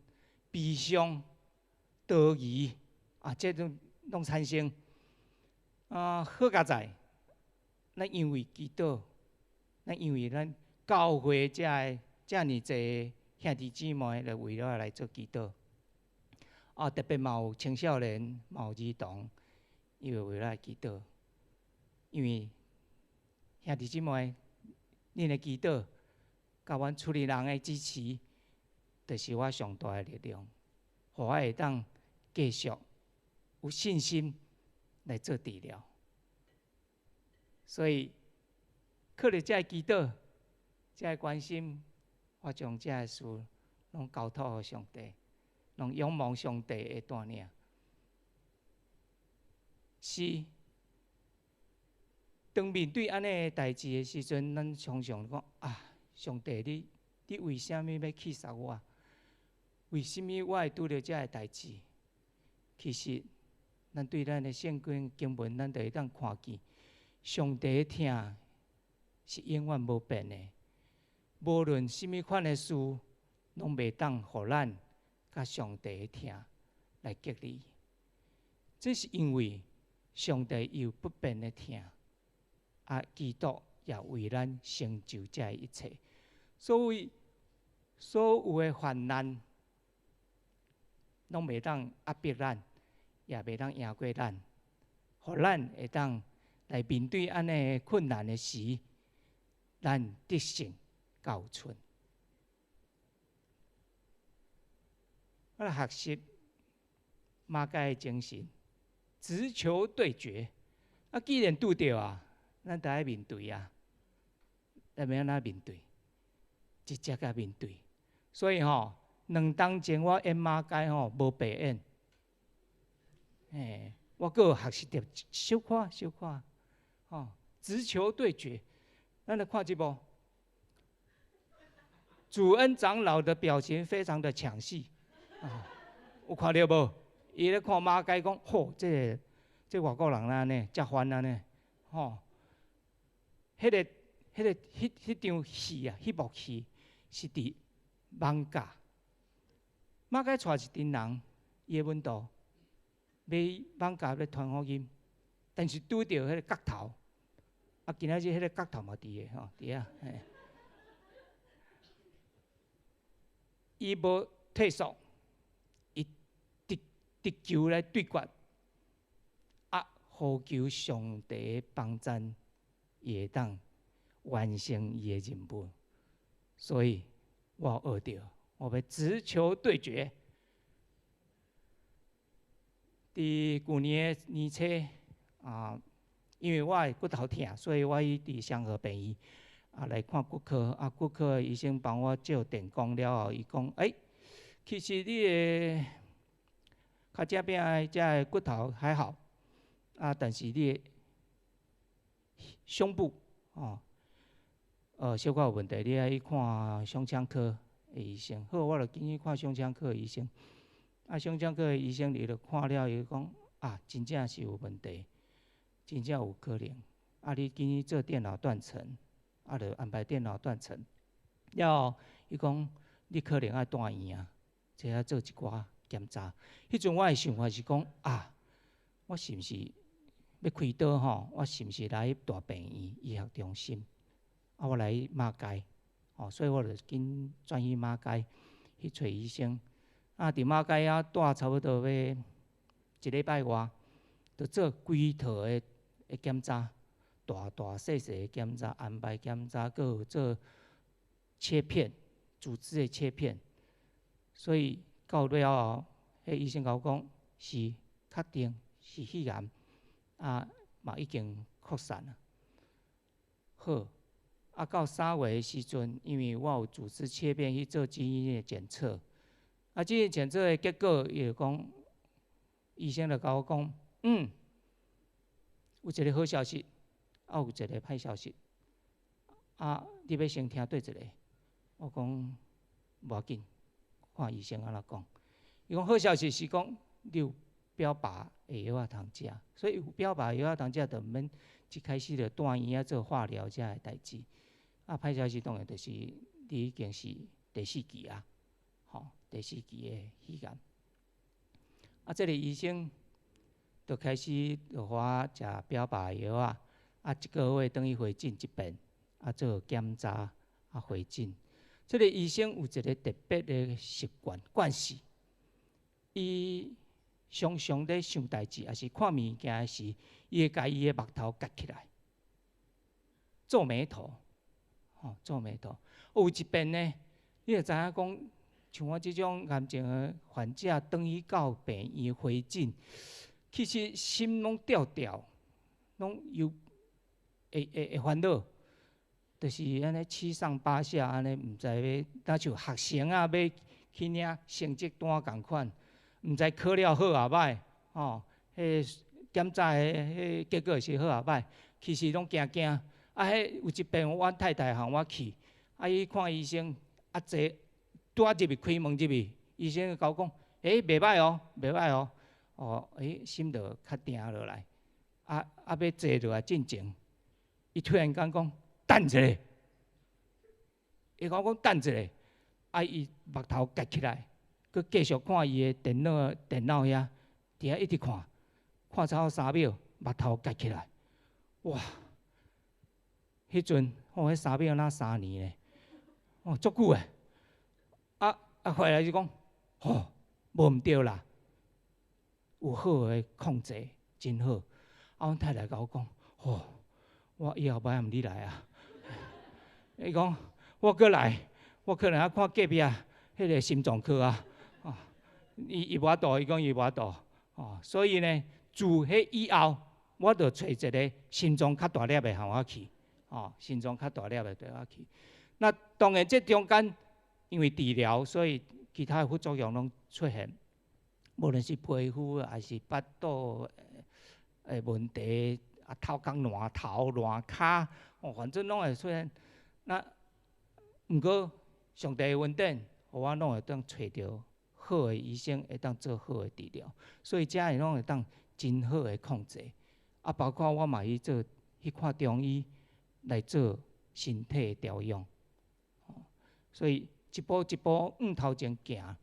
悲伤、多疑，啊，这种拢产生。啊，好佳哉，咱因为祈祷，咱因为咱教会遮的遮尔济兄弟姊妹来为我来做祈祷。啊，特别嘛有青少年，嘛有儿童，伊会为我来祈祷。因为兄弟姊妹，恁的祈祷，佮阮厝里人的支持，就是我上大的力量，予我会当继续有信心来做治疗。所以，靠著这个祈祷，這个關心，我將這个事攏交託予上帝，攏仰望上帝的帶領。是，當面對按呢的代誌的時陣，咱常常講啊，上帝你，你為啥物欲去殺我？為啥物我會拄著這个代誌？其實，咱對咱的聖經經文，咱就會當看見，上帝的疼是永遠無變的。無論啥物款的事，攏袂當予咱佮上帝的疼來隔離。這是因為上帝有不變的疼，啊，基督也為咱成就這一切。所以，所有的患難，攏袂當壓迫咱，也袂當贏過咱，予咱會當來面對按呢困難的時，咱得勝夠出。我來學習馬偕的精神，直球對決。啊，既然拄著啊，咱就愛面對啊，咱欲按怎面對？直接共面對。所以吼，2冬前我演馬偕吼無白演，嘿，我閣有學習著小可小可，吼，直球對決。咱來看這幕，主恩長老的表情非常的搶戲，啊，有看著無？伊咧看馬偕講，吼，這个這外國人按呢，遮番按呢，吼，彼个、彼个、彼彼場戲啊，彼幕戲是佇艋舺。馬偕帶一陣人，伊的門徒，欲去艋舺欲傳福音，但是拄著彼個角頭，啊，今仔日彼個角頭嘛佇个吼，佇遐，嘿。伊無退縮，伊直直球來對決，啊，呼求上帝的幫贊，伊會當完成伊的任務。所以我學著，我欲直球對決。佇舊年的年初啊，因為我的骨頭疼，所以我去佇雙和病院啊來看骨科。啊，骨科的醫生幫我照電光了後，伊講：欸，其實你的跤脊餅的這个骨頭還好，啊，但是你的胸部哦，小可有問題，你愛去看胸腔科的醫生。好，我就緊去看胸腔科的醫生。啊，胸腔科的醫生伊就看了，伊就講：啊，真正是有問題，真正有可能。啊，你緊去做電腦斷層，啊，就安排電腦斷層。了後，伊講你可能愛住院啊，這愛做一寡檢查。彼陣我的想法是講：啊，我是毋是欲開刀吼？我是毋是來大病院醫學中心？啊，我來馬偕，吼，所以我就緊轉去馬偕去揣醫生。啊，佇馬偕遐蹛差不多欲一禮拜外，就做規套的的檢查，大大細細的檢查，安排檢查，閣有做切片，組織的切片。所以到了後，彼醫生共我講是確定是肺癌，啊，嘛已經擴散啊。好，啊，到3月的時陣，因為我有組織切片去做基因的檢測，啊，基因檢測的結果，伊就講，醫生就共我講，有一個好消息，啊，有一個歹消息，啊，你欲先聽佗一個？我講無要緊，看醫生按怎講。伊講好消息是講你有標靶的藥仔通食，所以有標靶的藥仔通食，就毋免一開始就住院啊做化療這个代誌。啊，歹消息當然就是你已經是第四期啊，吼，第四期的肺癌。啊，這个醫生就開始就予我食標靶藥仔，啊，一個月轉去回診一遍，啊，做檢查，啊，回診。這个醫生有一個特別的習慣慣勢，伊常常咧想代誌，抑是看物件的時，伊會共伊的目頭結起來，皺眉頭，吼，皺眉頭。有一遍呢，你就知影講，像我這種癌症的患者，轉去到病院回診，其實心攏吊吊，攏有會會會煩惱，就是按呢七上八下按呢，毋知欲，若像學生啊，欲去領成績單仝款，毋知考了好抑䆀，吼，彼檢查的彼結果是好抑䆀，其實攏驚驚。啊，彼有一遍阮太太和我去，啊，伊看醫生，啊坐，拄仔入去開門入去，醫生就共我講，欸，袂䆀哦，袂䆀哦，哦，欸，心就較定落來。啊啊，欲坐落來進前，伊突然間講，等一下，伊共我講等一下，啊，伊目頭結起來，閣繼續看伊的電腦電腦遐，佇遐一直看，看差不多3秒，目頭結起來，哇！彼陣，哦，彼三秒若3年咧，哦，足久的。啊啊，回來就講，吼，無毋對啦，有好的控制，真好。啊，阮太太共我講，吼，我以後欲按你來啊。伊講，我閣來，我可能愛看隔壁彼个心臟科啊。啊，伊伊無法度，伊講伊無法度。哦，所以呢，自彼以後，我就揣一个心臟較大粒的予我去。哦，心臟較大粒的綴我去。那當然，這中間因為治療，所以其他的副作用攏出現，無論是皮膚還是腹肚的問題，啊，頭殼爛頭爛跤，哦，反正攏會出現。那毋過上帝的恩典，予我攏會當揣著好的醫生，會當做好的治療，所以遮會攏會當真好的控制。啊，包括我嘛去做去看中醫來做身體的調養，所以一步一步向頭前行，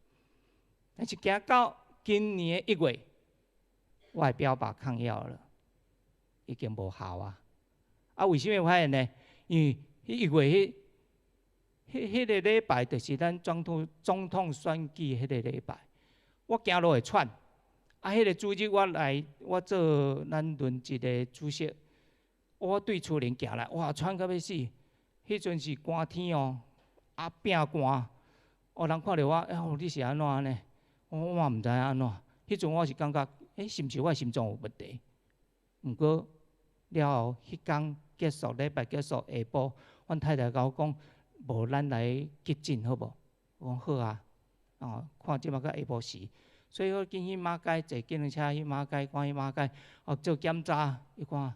但是行到今年的1月，我的標靶抗藥了，已經無效啊！啊，為啥物發現呢？因為彼1月彼彼彼个禮拜，就是咱總統總統選舉彼个禮拜，我行路會喘。啊，彼个主日我來，我做咱輪值的主席，我對厝裡行來，哇，喘甲欲死！彼陣是寒天哦，啊，拚汗，哦，人看著我，哎喲，你是按怎按呢？我嘛毋知按怎。彼陣我是感覺，欸，是毋是我的心臟有問題？毋過了後，彼工結束禮拜結束下晡，阮太太共我講，無咱來急診好無？我講好啊，哦，看這擺到下晡時，所以我緊去馬偕坐計程車去馬偕，趕去馬偕，哦做檢查，伊看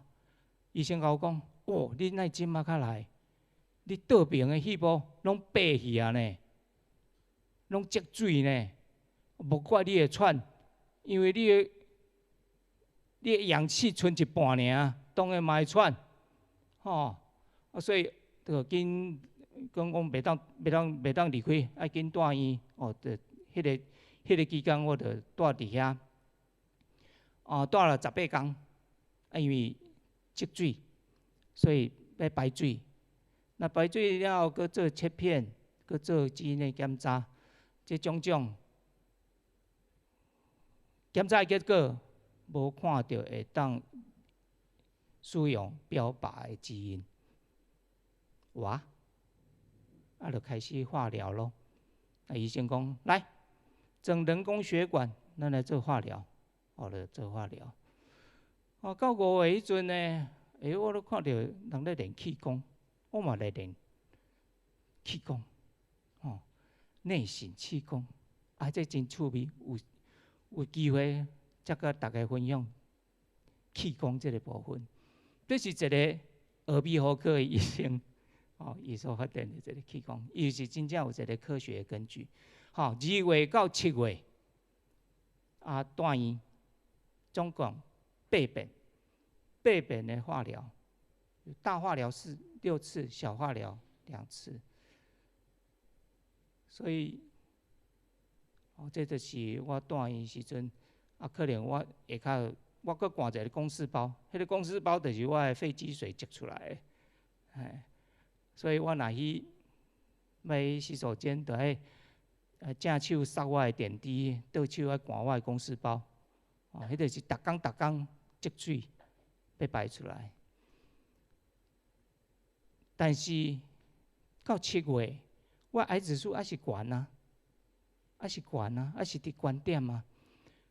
醫生共我講，哦，你哪會這擺才來？你倒爿的肺部攏白去啊呢，攏積水呢，無怪你會喘，因為你的氧氣賰一半爾，當然嘛會喘，吼，啊所以就緊講講袂當袂當袂當離開，愛緊蹛院，哦，就彼个期間我就蹛佇遐，哦，蹛了18工，啊因為積水，所以欲排水。那排水了後，閣做切片，閣做基因的檢查，這種種檢查的結果，無看著會當使用標靶的基因，哇！啊，就開始化療囉。啊，醫生講來，裝人工血管，咱來做化療，哦，就做化療。哦，到5月彼陣呢，欸，我都看著人咧練氣功，我嘛來練氣功，哦，內省氣功，啊，這真趣味，有機會才佮大家分享氣功這个部分。這是一个耳鼻喉科的醫生，哦，伊所發展的這个氣功，伊是真正有一个科學的根據。吼，2月到7月，啊，蹛院總共八遍，八遍的化療，大化療是6次，小化療2次。所以，哦，這就是我蹛院時陣，啊，可能我下跤我閣掛一个公事包，彼个公事包就是我的肺積水積出來的，嘿，所以我若去欲洗手間，就愛正手捒我的點滴，倒手愛掛我的公事包，哦，彼就是逐工逐工積水欲排出來。但是到7月，我癌指數還是懸啊，還是懸啊，還是佇懸點啊。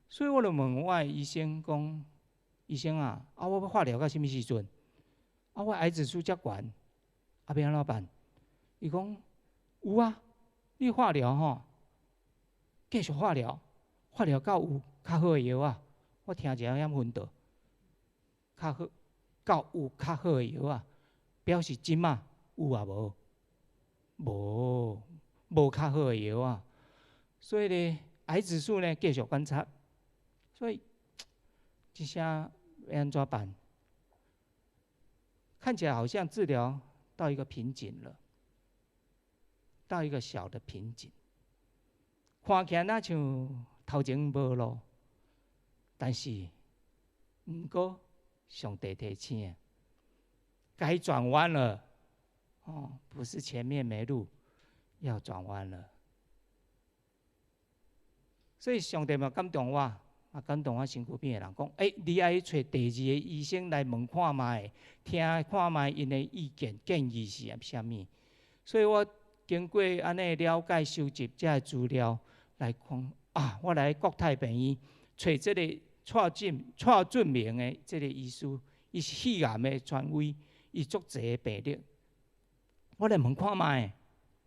所以我就問我的醫生講：醫生啊，啊，我欲化療到啥物時陣？啊，我癌指數遮懸，啊，欲按怎辦？伊講有啊，你化療吼，繼續化療，化療到有較好的藥啊。我聽一下遐昏倒，較好，到有較好的藥啊，表示這馬有啊無？無，無較好的藥啊。所以呢，癌指數呢繼續觀察。所以這聲欲按怎辦？看起來好像治療到一個瓶頸了，到一個小的瓶頸。看起來若像頭前無路，但是毋過上帝提醒，該轉彎了。哦，不是前面沒路，要轉彎了。所以上帝嘛感動我，嘛感動我身軀邊的人講：欸，你愛去揣第二個醫生來問看覓，聽看覓𪜶的意見建議是啥物。所以我經過按呢了解、收集這个資料來看，啊，我來國泰病院揣這個蔡俊蔡俊明的這個醫師，伊是肺癌的權威，伊足濟病歷。我來問看覓，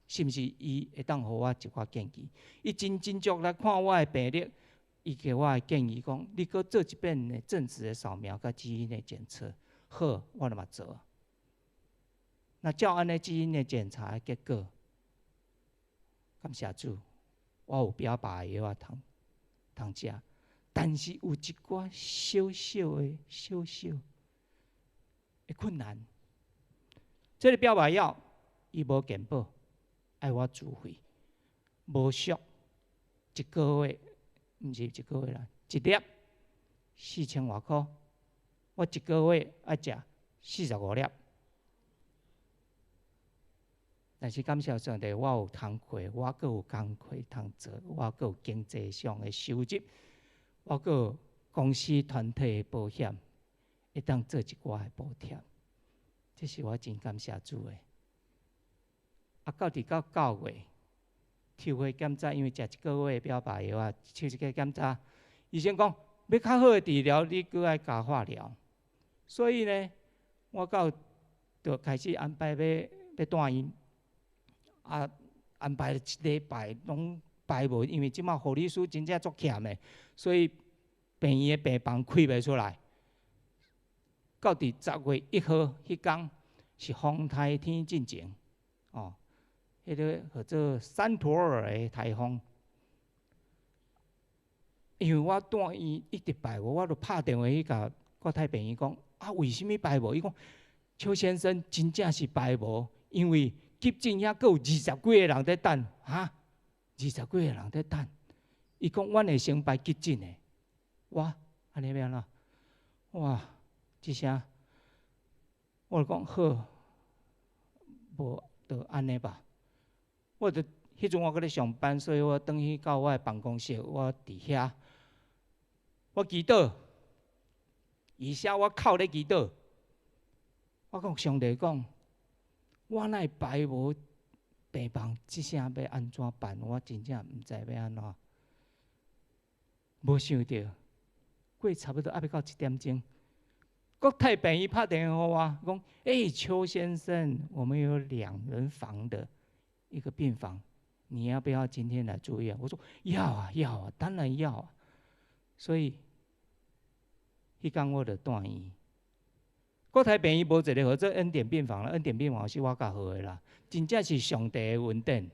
是毋是伊會當予我一寡建議？伊真斟酌來看我的病歷，伊給我的建議講：你閣做一遍的正子的掃描佮基因的檢測，好，我就嘛做。那照按呢基因的檢查的結果，感謝主，我有標靶藥仔通通食，但是有一寡小小的、小小的困難。這個標靶藥伊無健保，愛我自費，無俗，一個月毋是一個月啦，一粒四千外箍，我一個月愛食45粒。但是感謝上帝，我有工課，我閣有工課通做，我閣有經濟上的收入，我閣有公司團體的保險，會當做一寡的補貼，這是我真感謝主的。啊，到佇到9月，抽血檢查，因為食一個月的標靶藥啊，抽一個檢查，醫生講欲較好的治療，你閣愛加化療。所以呢，我到就開始安排欲欲住院。啊，安排一禮拜攏排無，因為這馬護理師真正足欠的，所以病院的病房開袂出來。到佇10月1號彼工是風颱天進前，哦，彼個號做山陀兒的颱風。因為我住院一直排無，我就拍電話去共國泰病院講，啊，為啥物排無？伊講邱先生真正是排無，因為急診遐閣有二十幾個人佇等，哈，二十幾個人佇等。伊講，阮會先排急診的，哇，按呢欲按怎？哇，這聲，我就講好，無就按呢吧。我就彼陣我閣咧上班，所以我轉去到我的辦公室，我佇遐，我祈禱，而且我哭咧祈禱，我講上帝講，我哪會排無病房，這聲欲按怎辦？我真正毋知欲按怎。無想著，過差不多猶欲到1點鐘，國泰病院拍電話予我，講：欸，邱先生，我們有兩人房的一個病房，你要不要今天來住院？我說要啊，要啊，當然要啊。所以，彼工我就住院。國泰病院無一個號做恩典病房啦，恩典病房是我共號的啦。真正是上帝的恩典，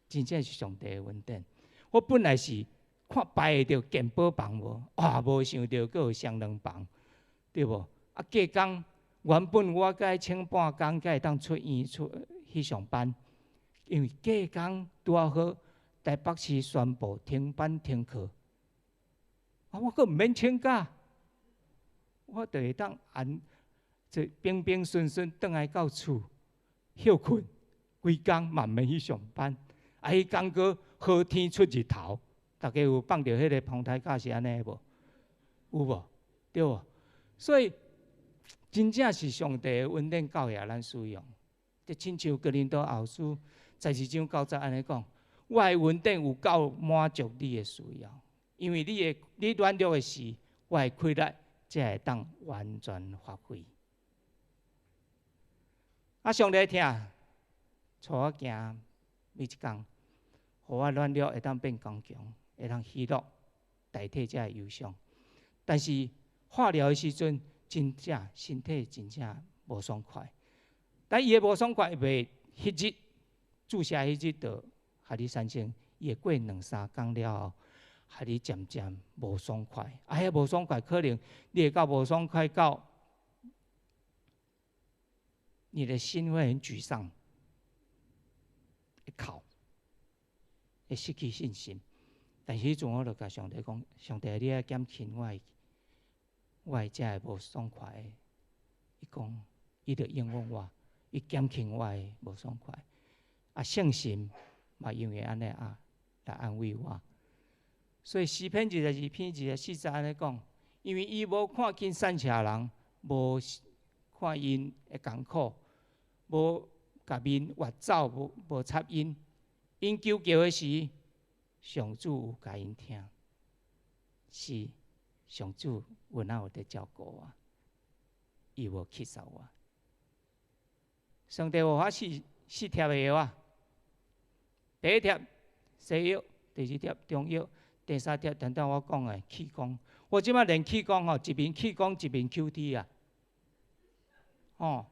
真正是上帝的恩典。我本來是看排會著健保房無，啊，無想著閣有雙人房，對無？啊，隔工原本我該請半工，才會當出院出去上班，因為隔工拄仔好台北市宣布停班停課，啊，我閣毋免請假，我就會當按這平平順順轉來到厝歇睏，規工嘛毋免去上班。啊，彼工閣好天出日頭，大家有放著彼個風颱假是按呢無？有無？對無？所以真正是上帝的恩典夠額咱使用。就親像哥林多後書12章9節按呢講：我的恩典有夠滿足你的需要，因為你的你軟弱的時，我的氣力才會當完全發揮。啊，上帝疼，帶我行每一工，予我軟弱會當變剛強，會當喜樂代替這个憂傷。但是化療的時陣，真正身體真正無爽快。但伊的無爽快袂彼日注射彼日就予你產生，伊會過兩三工了後，予你漸漸無爽快。啊，彼無爽快可能你會到無爽快到，你的心會很沮喪，會哭，會失去信心。但是彼陣我就共上帝講：上帝，你愛減輕我的這个無爽快。伊講，伊就應允我，伊減輕我的無爽快。啊，聖神嘛因為按呢啊來安慰我。所以詩篇22篇24節按呢講，因為伊無看見善邪人，無看𪜶的艱苦，無共面越走，無插𪜶。𪜶求救的時，上主有共𪜶聽，是上主有哪有佇照顧我，伊無棄絕我。上帝予我四帖的藥啊，第一帖西藥，第二帖中藥，第三帖等等我講的氣功。我這擺練氣功吼，一面氣功一面 QT 啊，吼，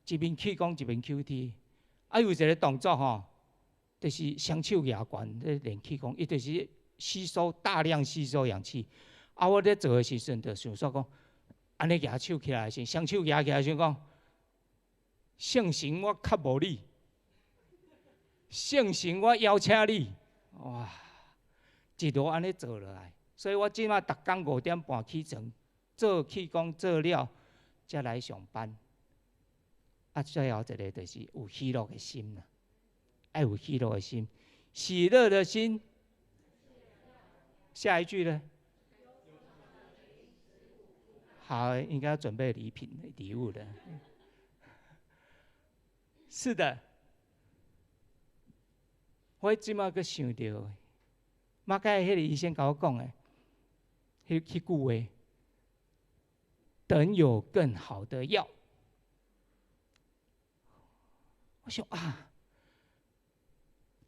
一面氣功一面 QT。啊，有一個動作吼，就是雙手舉懸咧練氣功，伊就是吸收大量吸收氧氣。啊，我咧做的時陣就想說講，按呢舉手起來時，雙手舉起來時講，聖神我較無你，聖神我邀請你，哇，一路按呢做落來。所以我這擺逐工5點半起床，做氣功做了，才來上班。啊，最後一個就是有喜樂的心啦，愛有喜樂的心，喜樂的心。下一句呢？好，應該要準備禮品、禮物的。是的，我這擺閣想著，馬偕彼个醫生共我講的，彼句話，等有更好的藥。我想啊，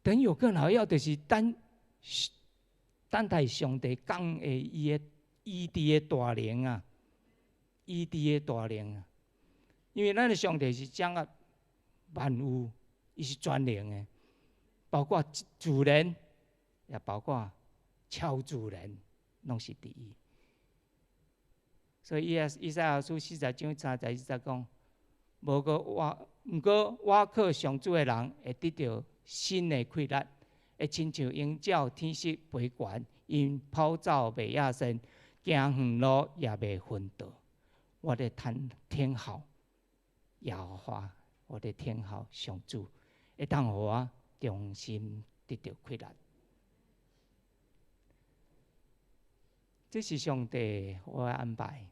等有更好的藥，就是等待上帝講的伊的醫治的大能啊，醫治的大能啊。因為咱的上帝是掌握萬有，伊是全能的，包括自然，也包括超自然，攏是佇伊。所以以賽亞書40章31節講，無過倚，毋過倚靠上主的人會得著新的氣力，會親像鷹鳥展翅飛懸，𪜶跑走袂野身，行遠路也袂昏倒。我咧等天候耶和華，我咧等候上主，會當予我重新得著氣力。這是上帝予我的安排。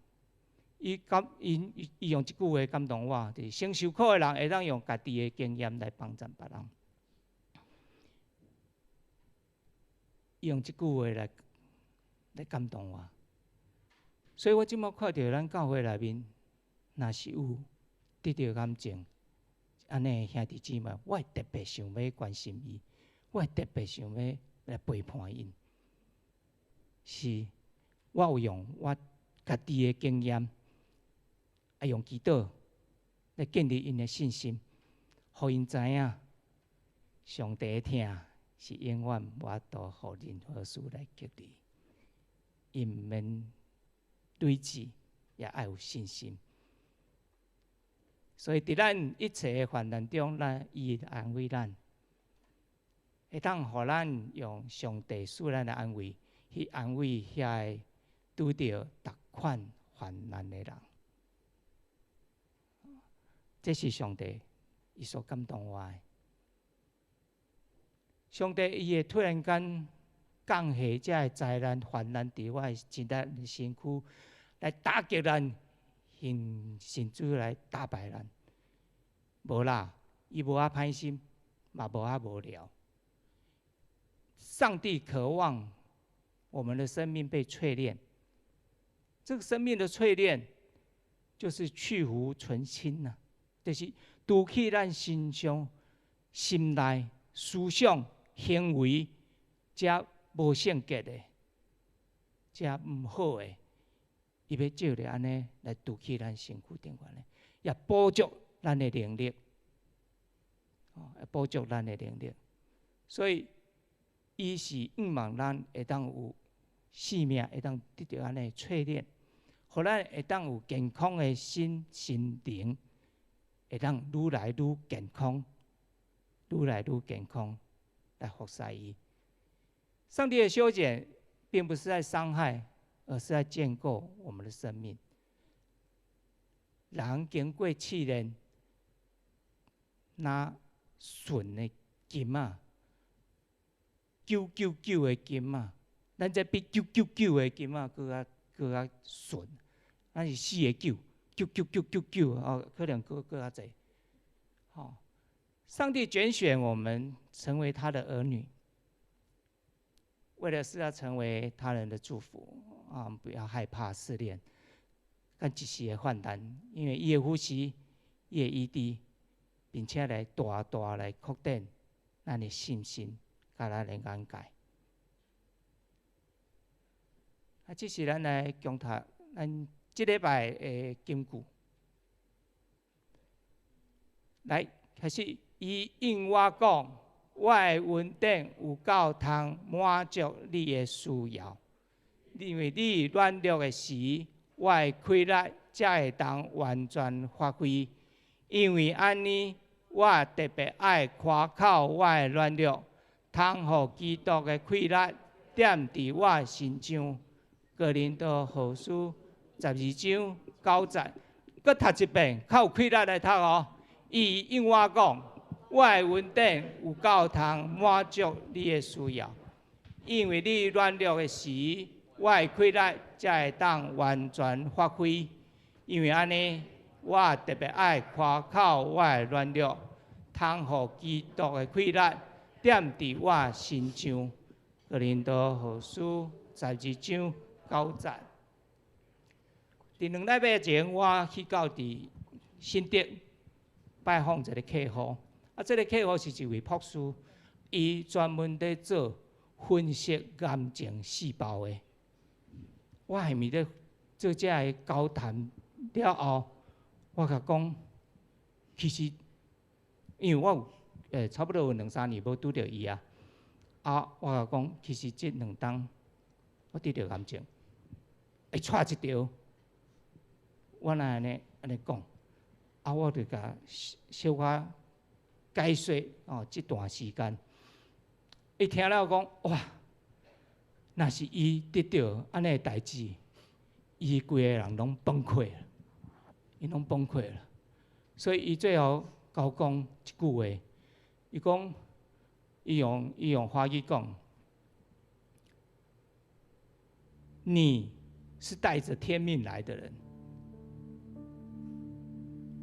伊感伊伊用這句話感動我，就是先受苦的人會當用家己的經驗來幫助別人。伊用這句話來感動我，所以我這擺看著咱教會內面，若是有得著癌症，按呢兄弟姊妹，我會特別想欲關心伊，我會特別想欲來陪伴𪜶。是，我有用我家己的經驗，啊，用祈禱來建立𪜶的信心，予𪜶知影上帝的疼是永遠無法度予任何事來隔離。伊毋免對峙，也愛有信心。所以，佇咱一切的患難中，咱伊安慰咱，會當予咱用上帝賜咱的安慰，去安慰遐个拄著逐款患難的人。這是上帝伊所感動我的。上帝伊會突然間降下這个災難、患難佇我的身體身軀，來打擊咱，甚至來打敗咱。無啦，伊無遐歹心，嘛無遐無聊。上帝渴望我們的生命被淬煉，這個生命的淬煉，就是去蕪存菁吶，就是除去咱身上、心內思想、行為，遮無聖潔的，遮毋好的，伊欲藉著按呢來除去咱身軀頂懸的，也補足咱的能力，哦，補足咱的能力。所以，伊是向望咱會當有生命，會當得著按呢淬煉，予咱會當有健康的身心靈，會當愈來愈健康，愈來愈健康來服侍伊。上帝的修剪，並不是在傷害，而是在建構我們的生命。人經過試煉，若純的金仔，999的金仔，咱這比九九九的金仔閣較閣較純。咱是四个九，九九九九九哦，可能閣閣較濟。吼，上帝揀選我們成為他的兒女，為的是要成為他人的祝福啊！不要害怕試煉，佮一時的患難，因為伊的扶持，伊的醫治，並且來大大來擴展咱的信心，佮咱的眼界。啊，這是咱來共讀咱這禮拜的金句。來，開始，伊應我講，我的恩典有夠通滿足你的需要，因為你軟弱的時，我的氣力才會當完全發揮。因為按呢，我特別愛誇口我的軟弱，通予基督的氣力踮佇我身上。哥林多後書12章9節，閣讀一遍，較有氣力來讀哦。伊應我講，我的恩典有夠通滿足你的需要，因為你軟弱的時，我的氣力才會當完全發揮。因為按呢，我特別愛誇口我的軟弱，通予基督的氣力踮佇我身上。哥林多後書12章9節。佇2禮拜前，我去到佇新竹拜訪一個客戶，啊，這個客戶是一位博士，伊專門佇做分析癌症細胞的。我還咪咧做這个交談了後，我共講，其實因為我有差不多有兩三年無拄著伊啊，啊，我共講，其實這兩冬我得著癌症，會掣一著，我若按呢按呢講，啊，我就共小可解說哦，這段時間，伊聽了講，哇，若是伊得著按呢的代誌，伊規个人攏崩潰了，伊攏崩潰了，所以伊最後共我講一句話，伊講，伊用華語講，你是帶著天命來的人。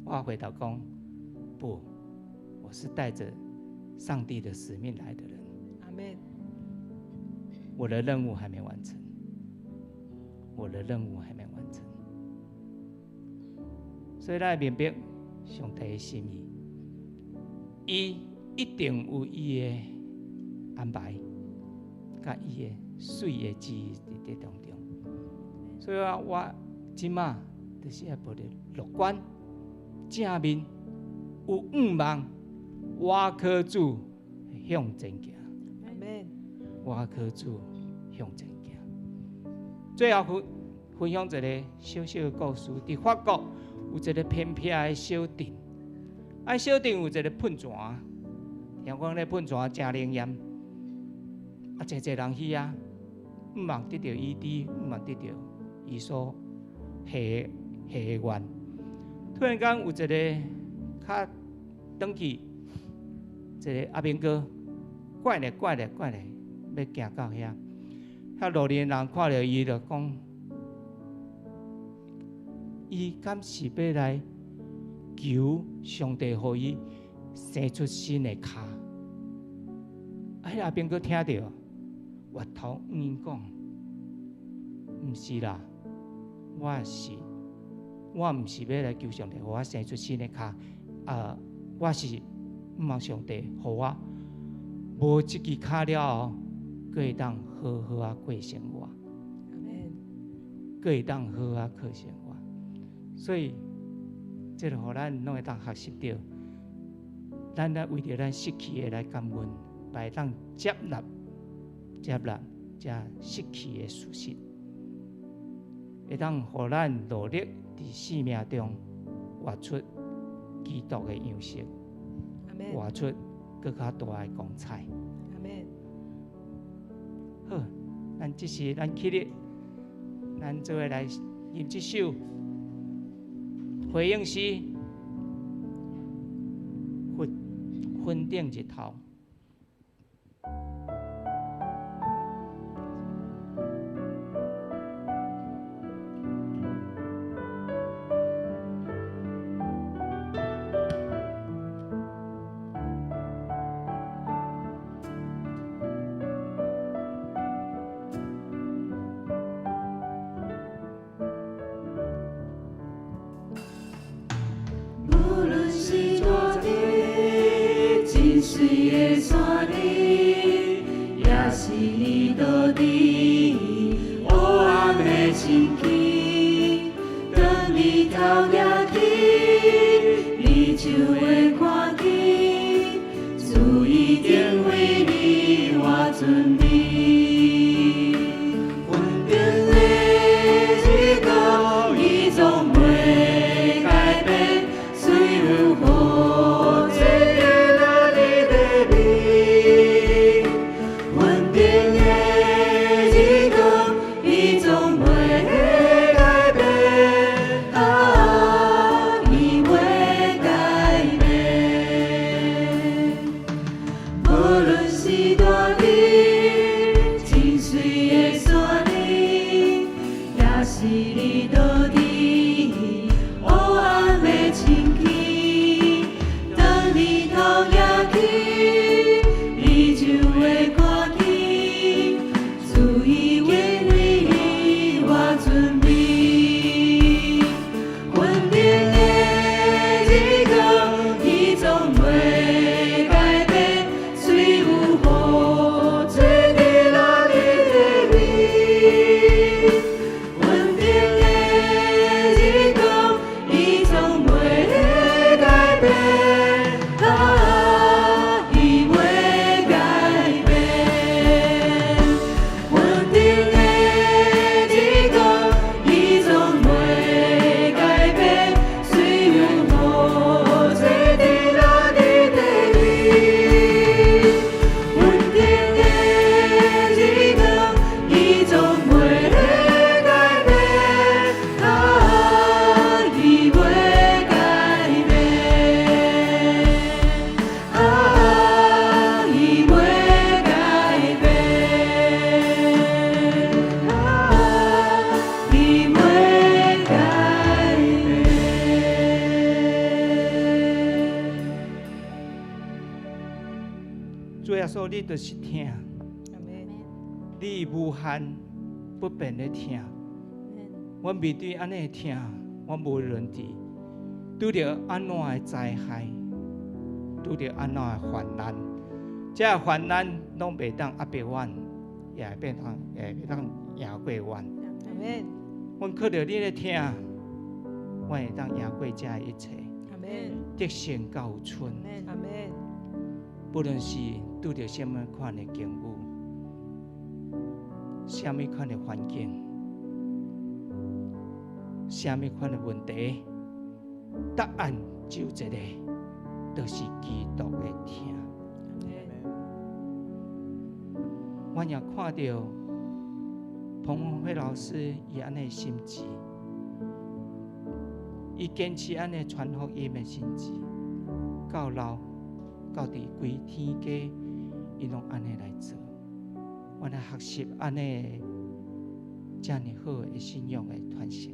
我回答講，不，我是帶著上帝的使命來的人。阿們。我的任務還沒完成，我的任務還沒完成，所以咱愛明白上帝的心意，伊一定有伊的安排，佮伊的媠的旨意佇這當中。所以我我這馬就是愛抱著樂觀、正面、有向望，倚靠主向前行。阿們。倚靠主向前行。最後分分享一个小小的故事。佇法國有一个偏僻的小鎮，啊，小鎮有一个噴泉，聽講咧噴泉誠靈驗，啊，濟濟人去遐，向望得著醫治，向望得著伊所下下的願。突然間有一个較轉去，一个阿兵哥，拐咧拐咧拐咧，欲行到遐，遐路邊人看著伊就講：伊敢是欲來求上帝予伊生出新的跤？啊，彼阿兵哥聽著，越頭向𪜶講：毋是啦，我是我毋是欲來求上帝予我生出新的跤，啊，我是毋望上帝予我無這支跤了後，閣會當好好仔過生活，閣會當好好仔過生活。所以，這個予咱攏會當學習著，咱來為著咱失去的來感恩，嘛會當接納、接納這失去的事實，會當予咱努力佇生命中活出基督的樣式，活出閣較大的光彩。好，咱這時咱起立，咱做伙來吟這首回應詩，雲雲頂日頭。無論是住佇真媠的山裡，抑是你倒佇黑暗的深區，當日頭舉起，你就會看見，主一定為你我準備。雲頂的日光，伊總袂改變，雖有雨水滴落你地面。雲頂的日光，伊總袂改變，啊，伊袂改變。無論是住佇真媠的山裡，抑是你倒佇黑暗的深區，當日頭舉起，你就會看見，主已經為你我準備。雲頂的日光，伊總袂改變，雖有雨水滴落你地面。雲頂的日光，伊總袂改變，啊，伊袂改變。雲頂的日光，伊總袂改變，雖有雨水滴落你地面。雲頂的日光，伊總袂改變，啊，伊袂改變，啊，伊袂改變，啊，伊袂改變。主耶穌，你就是疼，你無限不變的疼。阮面對按呢的疼，阮無論佇拄著按怎的災害，拄著按怎的患難，這患難攏袂當壓迫阮，也會變當也會當贏過阮。阮靠著你的疼，阮會當贏過這一切，得勝到有剩。不論是拄著啥物款的境遇，啥物款的環境，啥物款的問題，答案只有一個，就是基督的疼。阮也看著彭宏輝老師伊按呢心志，伊堅持按呢傳福音的心志，到老到佇歸天家，伊攏按呢來做。阮來學習按呢遮爾好的信仰的傳承。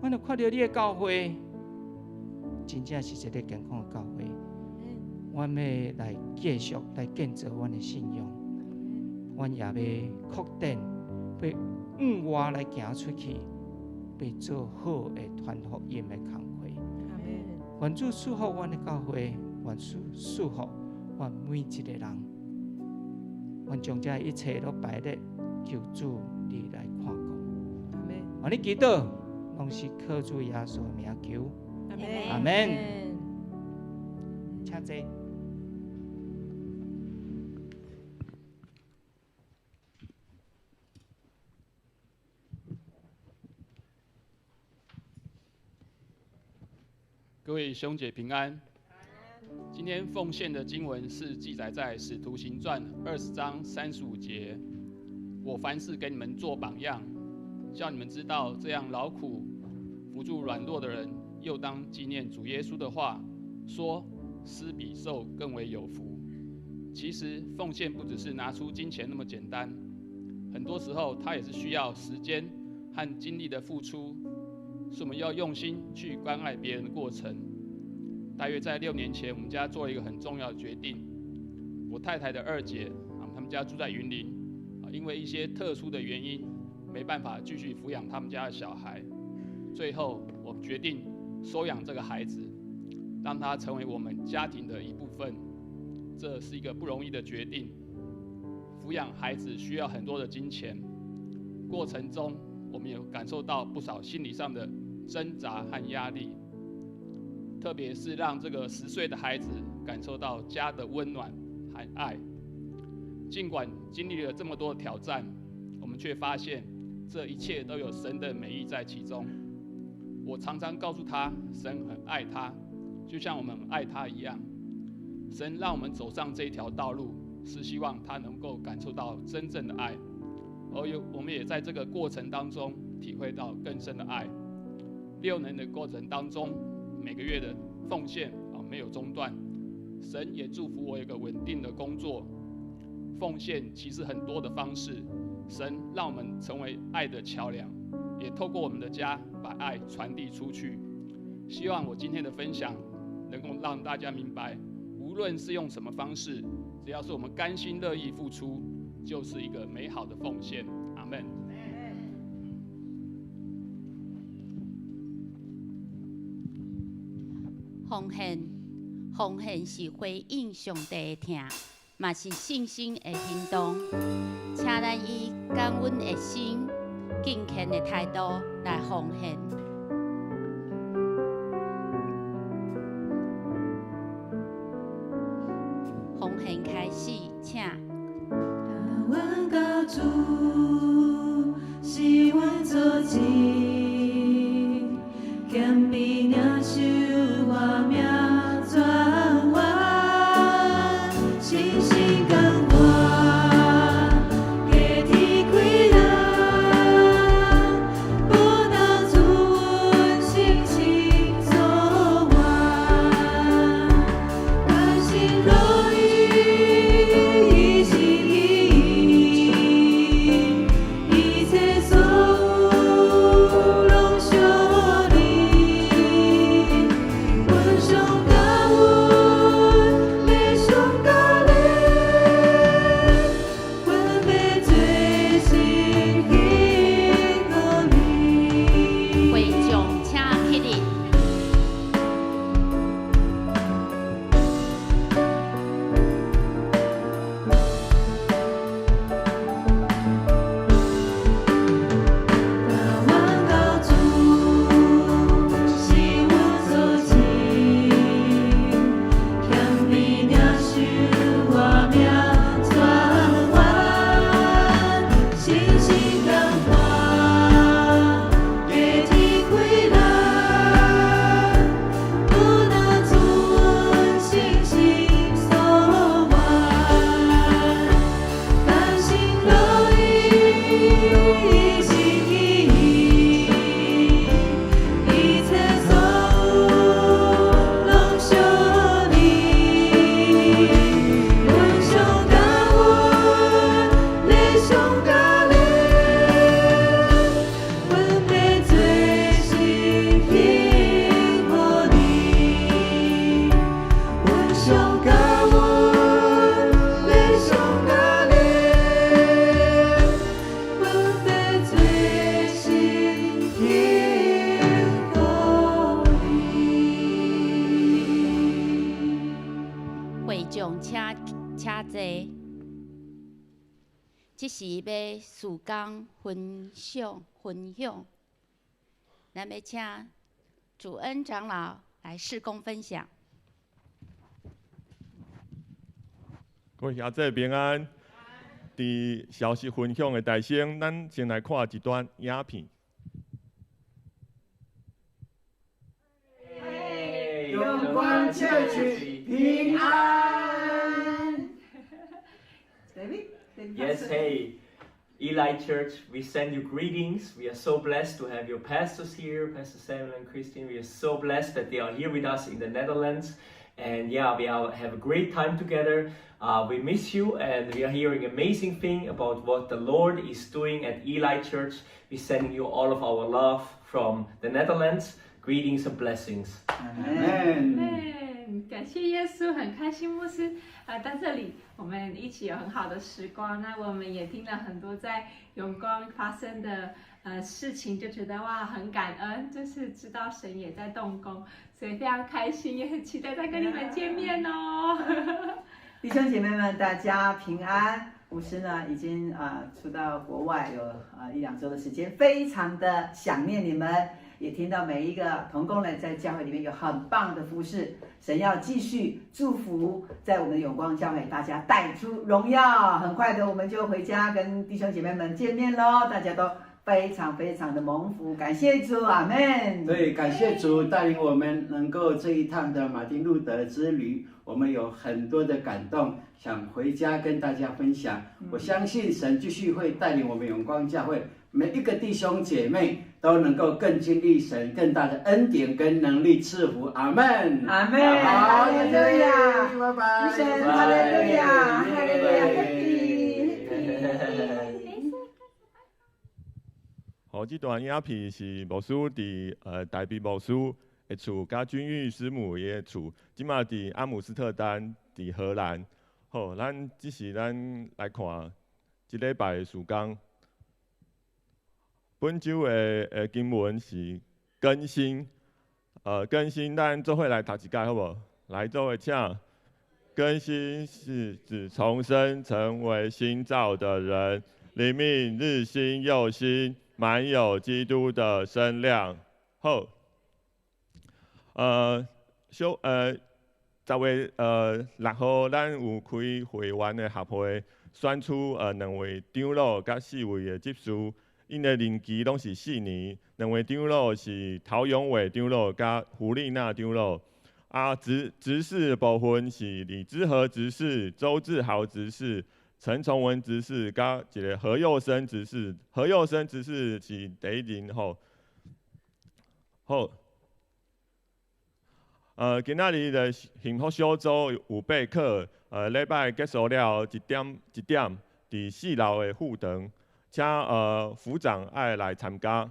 阮就看著你的教會，真正是一个健康的教會。阮欲來繼續來建造阮的信仰，阮也欲擴展，欲向外來行出去，欲做好的傳福音的工課。願主賜福阮的教會，願主賜福阮每一个人。阮將這一切攏擺列，求主你來看顧。阿門。願你祈禱，攏是靠主耶穌的名求。阿門。阿門。請坐。各位兄姐平安。今天奉獻的經文是記載在《使徒行傳》20章35節。我凡事給你們做榜樣，叫你們知道這樣勞苦扶助軟弱的人，又當紀念主耶穌的話，說施比受更為有福。其實奉獻不只是拿出金錢那麼簡單，很多時候它也是需要時間和精力的付出，是我們要用心去關愛別人的過程。大約在6年前，我們家做了一個很重要的決定。我太太的二姐啊，他們家住在雲林，啊，因為一些特殊的原因，沒辦法繼續撫養他們家的小孩。最後，我決定收養這個孩子，讓他成為我們家庭的一部分。這是一個不容易的決定。撫養孩子需要很多的金錢，過程中我們有感受到不少心理上的掙扎和壓力。特別是讓這個10歲的孩子感受到家的溫暖和愛。儘管經歷了這麼多的挑戰，我們卻發現這一切都有神的美意在其中。我常常告訴他，神很愛他，就像我們愛他一樣。神讓我們走上這條道路，是希望他能夠感受到真正的愛，而有我們也在這個過程當中體會到更深的愛。6年的過程當中，每個月的奉獻啊沒有中斷，神也祝福我有個穩定的工作。奉獻其實很多的方式，神讓我們成為愛的橋樑，也透過我們的家把愛傳遞出去。希望我今天的分享能夠讓大家明白，無論是用什麼方式，只要是我們甘心樂意付出，就是一個美好的奉獻。阿門。奉獻，奉獻是回應上帝的疼，嘛是信心的行動。請咱以感恩的心、敬虔的態度來奉獻。奉獻開始，請。阮家主是阮祖先，謙卑領受我命轉彎，信心甘願，家己開人，不當主這時欲事工分享分享，咱欲請主恩長老來事工分享。各位兄弟平安。佇消息分享的大先，咱先來看一段影片。永光 Church 平安。 Yes, hey, Eli Church, we send you greetings. We are so blessed to have your pastors here, Pastor Samuel and Christine. We are so blessed that they are here with us in the Netherlands. And yeah, we have a great time together. We miss you, and we are hearing amazing thing about what the Lord is doing at Eli Church. We're sending you all of our love from the Netherlands. Greetings and blessings. Amen. 感謝耶穌，很開心牧師啊，到這裡，我們一起有很好的時光。那我們也聽了很多在永光發生的事情，就覺得哇，很感恩，就是知道神也在動工，所以非常開心，也很期待再跟你們見面哦。弟兄姐妹們，大家平安。牧師呢，已經出到國外有一兩週的時間，非常的想念你們。也聽到每一個同工呢，在教會裡面有很棒的服事，神要繼續祝福在我們的永光教會，大家帶出榮耀。很快的，我們就回家跟弟兄姐妹們見面嘍，大家都非常非常的蒙福，感謝主，阿們。對，感謝主帶領我們能夠這一趟的馬丁路德之旅，我們有很多的感動，想回家跟大家分享。我相信神繼續會帶領我們永光教會每一個弟兄姐妹都能夠更經歷神更大的恩典跟能力賜福，阿們，阿們，好，哈利路亞，拜拜，神，哈利路亞，哈利路亞，happy，happy。好，這段影片是牧師佇台北牧師的厝，佮君玉師母伊的厝，這馬佇阿姆斯特丹，佇荷蘭。好，咱這時咱來看這禮拜的事工。本週的經文是更新，更新，咱做伙來讀一擺好無？來，做伙請。更新是指重生成為新造的人，靈命日新又新，滿有基督的身量。好，小10月6號，咱有開會員的合會，選出兩位長老佮四位的執事。𪜶的任期攏是4年，兩位長老是陶永偉長老佮胡麗娜長老。啊，執事部分是李之和執事、周志豪執事、陳崇文執事佮一個何佑生執事。何佑生執事是第一任吼。好，今仔日的幸福小組有備課，禮拜結束了後1點1點，佇4樓的副堂。請副長愛來參加。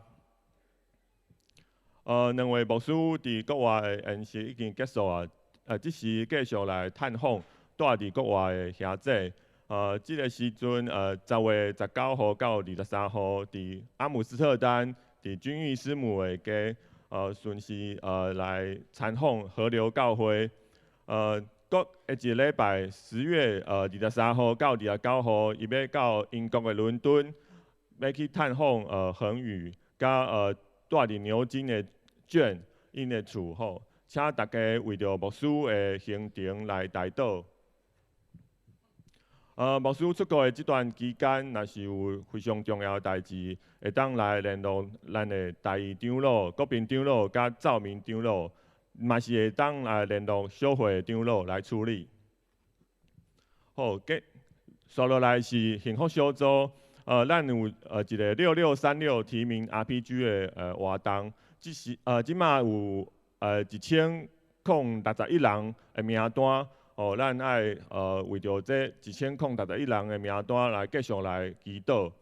兩位牧師佇國外的研習已經結束啊，這時繼續來探訪蹛佇國外的兄弟。這個時陣，10月19號到23號，佇阿姆斯特丹，佇君玉師母的家，順時來參訪河流教會。閣下一個禮拜，10月23號到29號，伊欲到英國的倫敦。欲去探訪恆宇，佮蹛佇牛津的卷𪜶的厝吼，請大家為著牧師的行程來代禱。牧師出國的這段期間，若是有非常重要的代誌，會當來聯絡咱的大義長老、國平長老佮趙明長老，嘛是會當來聯絡小會長老來處理。好，接紲落來是幸福小組。咱有一個6636提名 RPG 的活動，這是這馬有1061人的名單，哦，咱愛為著這1061人的名單來繼續來祈禱。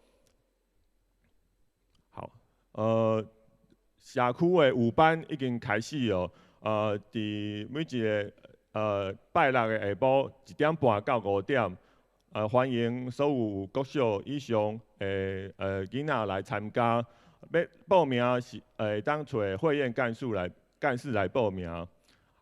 好，社區的舞班已經開始了，佇每一個拜六的下晡1點半到5點。歡迎所有國小以上的囡仔來參加。欲報名是會當揣會員幹事來報名。啊，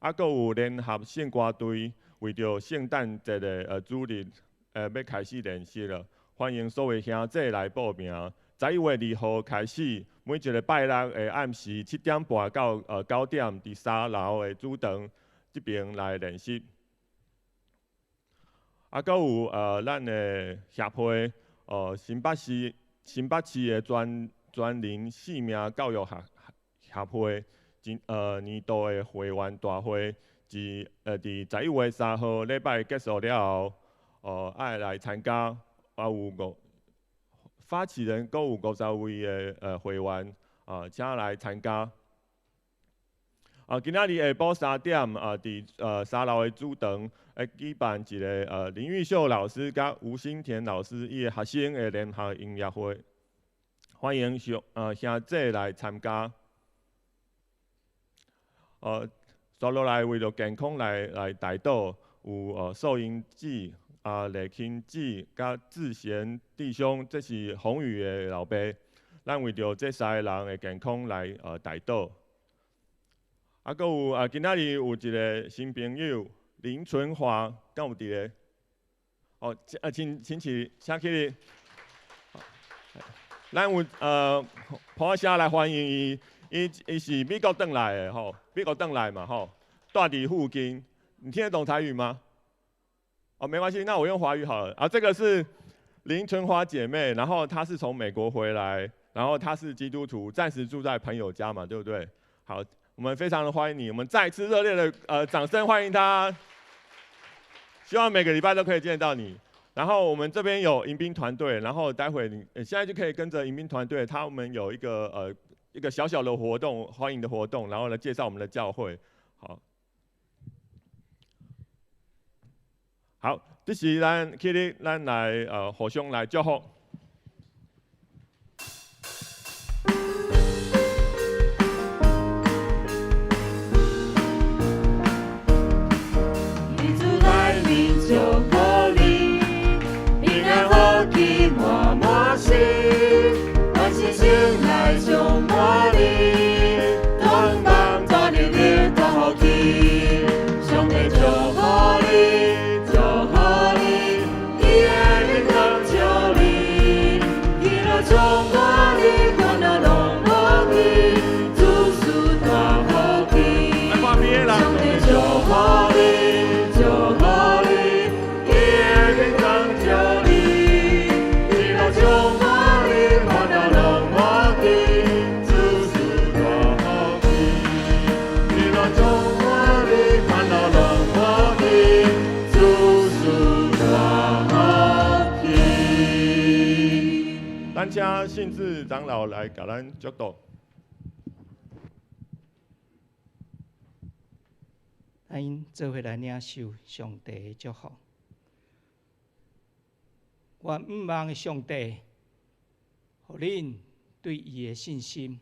閣有聯合聖歌隊為著聖誕節的主日，欲開始練習了。欢迎所有兄弟来报名。11月2号开始，每一个拜六的暗时7点半到9点，伫三楼的主堂这边来练习。啊，阁有咱的协会，新北市的全人生命教育协会，今年度的会员大会，伫11月3号礼拜结束了后，爱来参加，啊有五发起人，阁有50位的会员，啊，请来参加。啊，今仔日下晡3点啊，伫三楼的主堂，会举办一个林玉秀老师佮吴新田老师伊的学生的联合音乐会，欢迎兄弟来参加。接落来为著健康来代祷，有素英姊、啊丽卿姊、佮志贤弟兄，这是宏宇的老爸。咱为著这三个人的健康来代祷。啊，阁有啊，今仔日有一个新朋友林纯华，敢有伫咧？哦，啊，请起立。咱有拍声来欢迎伊，伊是美国转来的吼，美国转来嘛吼，住伫附近。你听得懂台语吗？哦，没关系，那我用华语好了。啊，这个是林纯华姐妹，然后她是从美国回来，然后她是基督徒，暂时住在朋友家嘛，对不对？好。我们非常的欢迎你，我们再次热烈的掌声欢迎她。希望每个礼拜都可以见到你。然后我们这边有迎宾团队，然后待会你现在就可以跟着迎宾团队，他们有一个小小的活动，欢迎的活动，然后来介绍我们的教会。好，好，这时咱起立，咱来互相来祝福。祝福你，平安福气满满心，愿信心来充满你，同望大日日大福气，上帝祝福你，祝福你，伊的面光照你，喜乐充满你，烦恼拢无去，诸事大福气，上帝祝福你，祝福你。伊的面光照你，喜乐充满你，烦恼拢无去，诸事大福气。喜乐充满你，烦恼拢无去，诸事大福气。咱请信志长老来共咱祝祷。咱做伙来领受上帝的祝福。愿向望的上帝，予恁对伊的信心，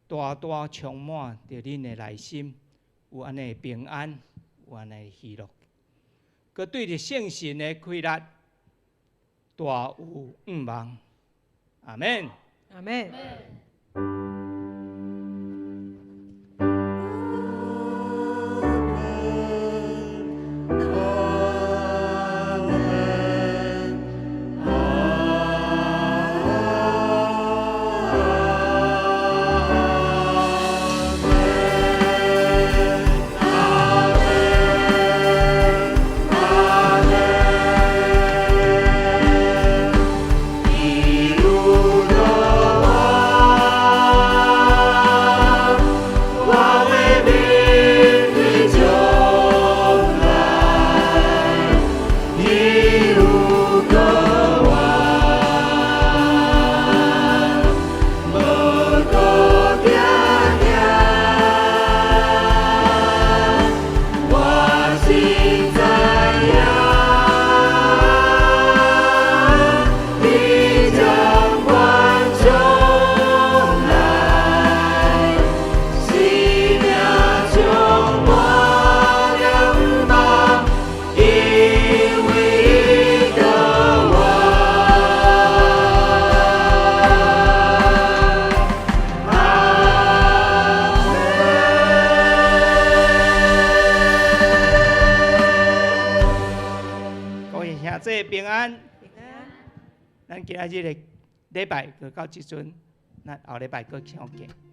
大大充满著恁的内心，有按呢平安，有按呢喜乐。阁对著圣神的气力，大有向望。阿们。阿们。一路的我的明日将来，你有个我，无搁惊惊，我心知影，你掌管将来，生命充满了盼望，因为你的我。阿各位兄弟平安。平安。咱今仔日的禮拜就到這陣，咱後禮拜閣相見。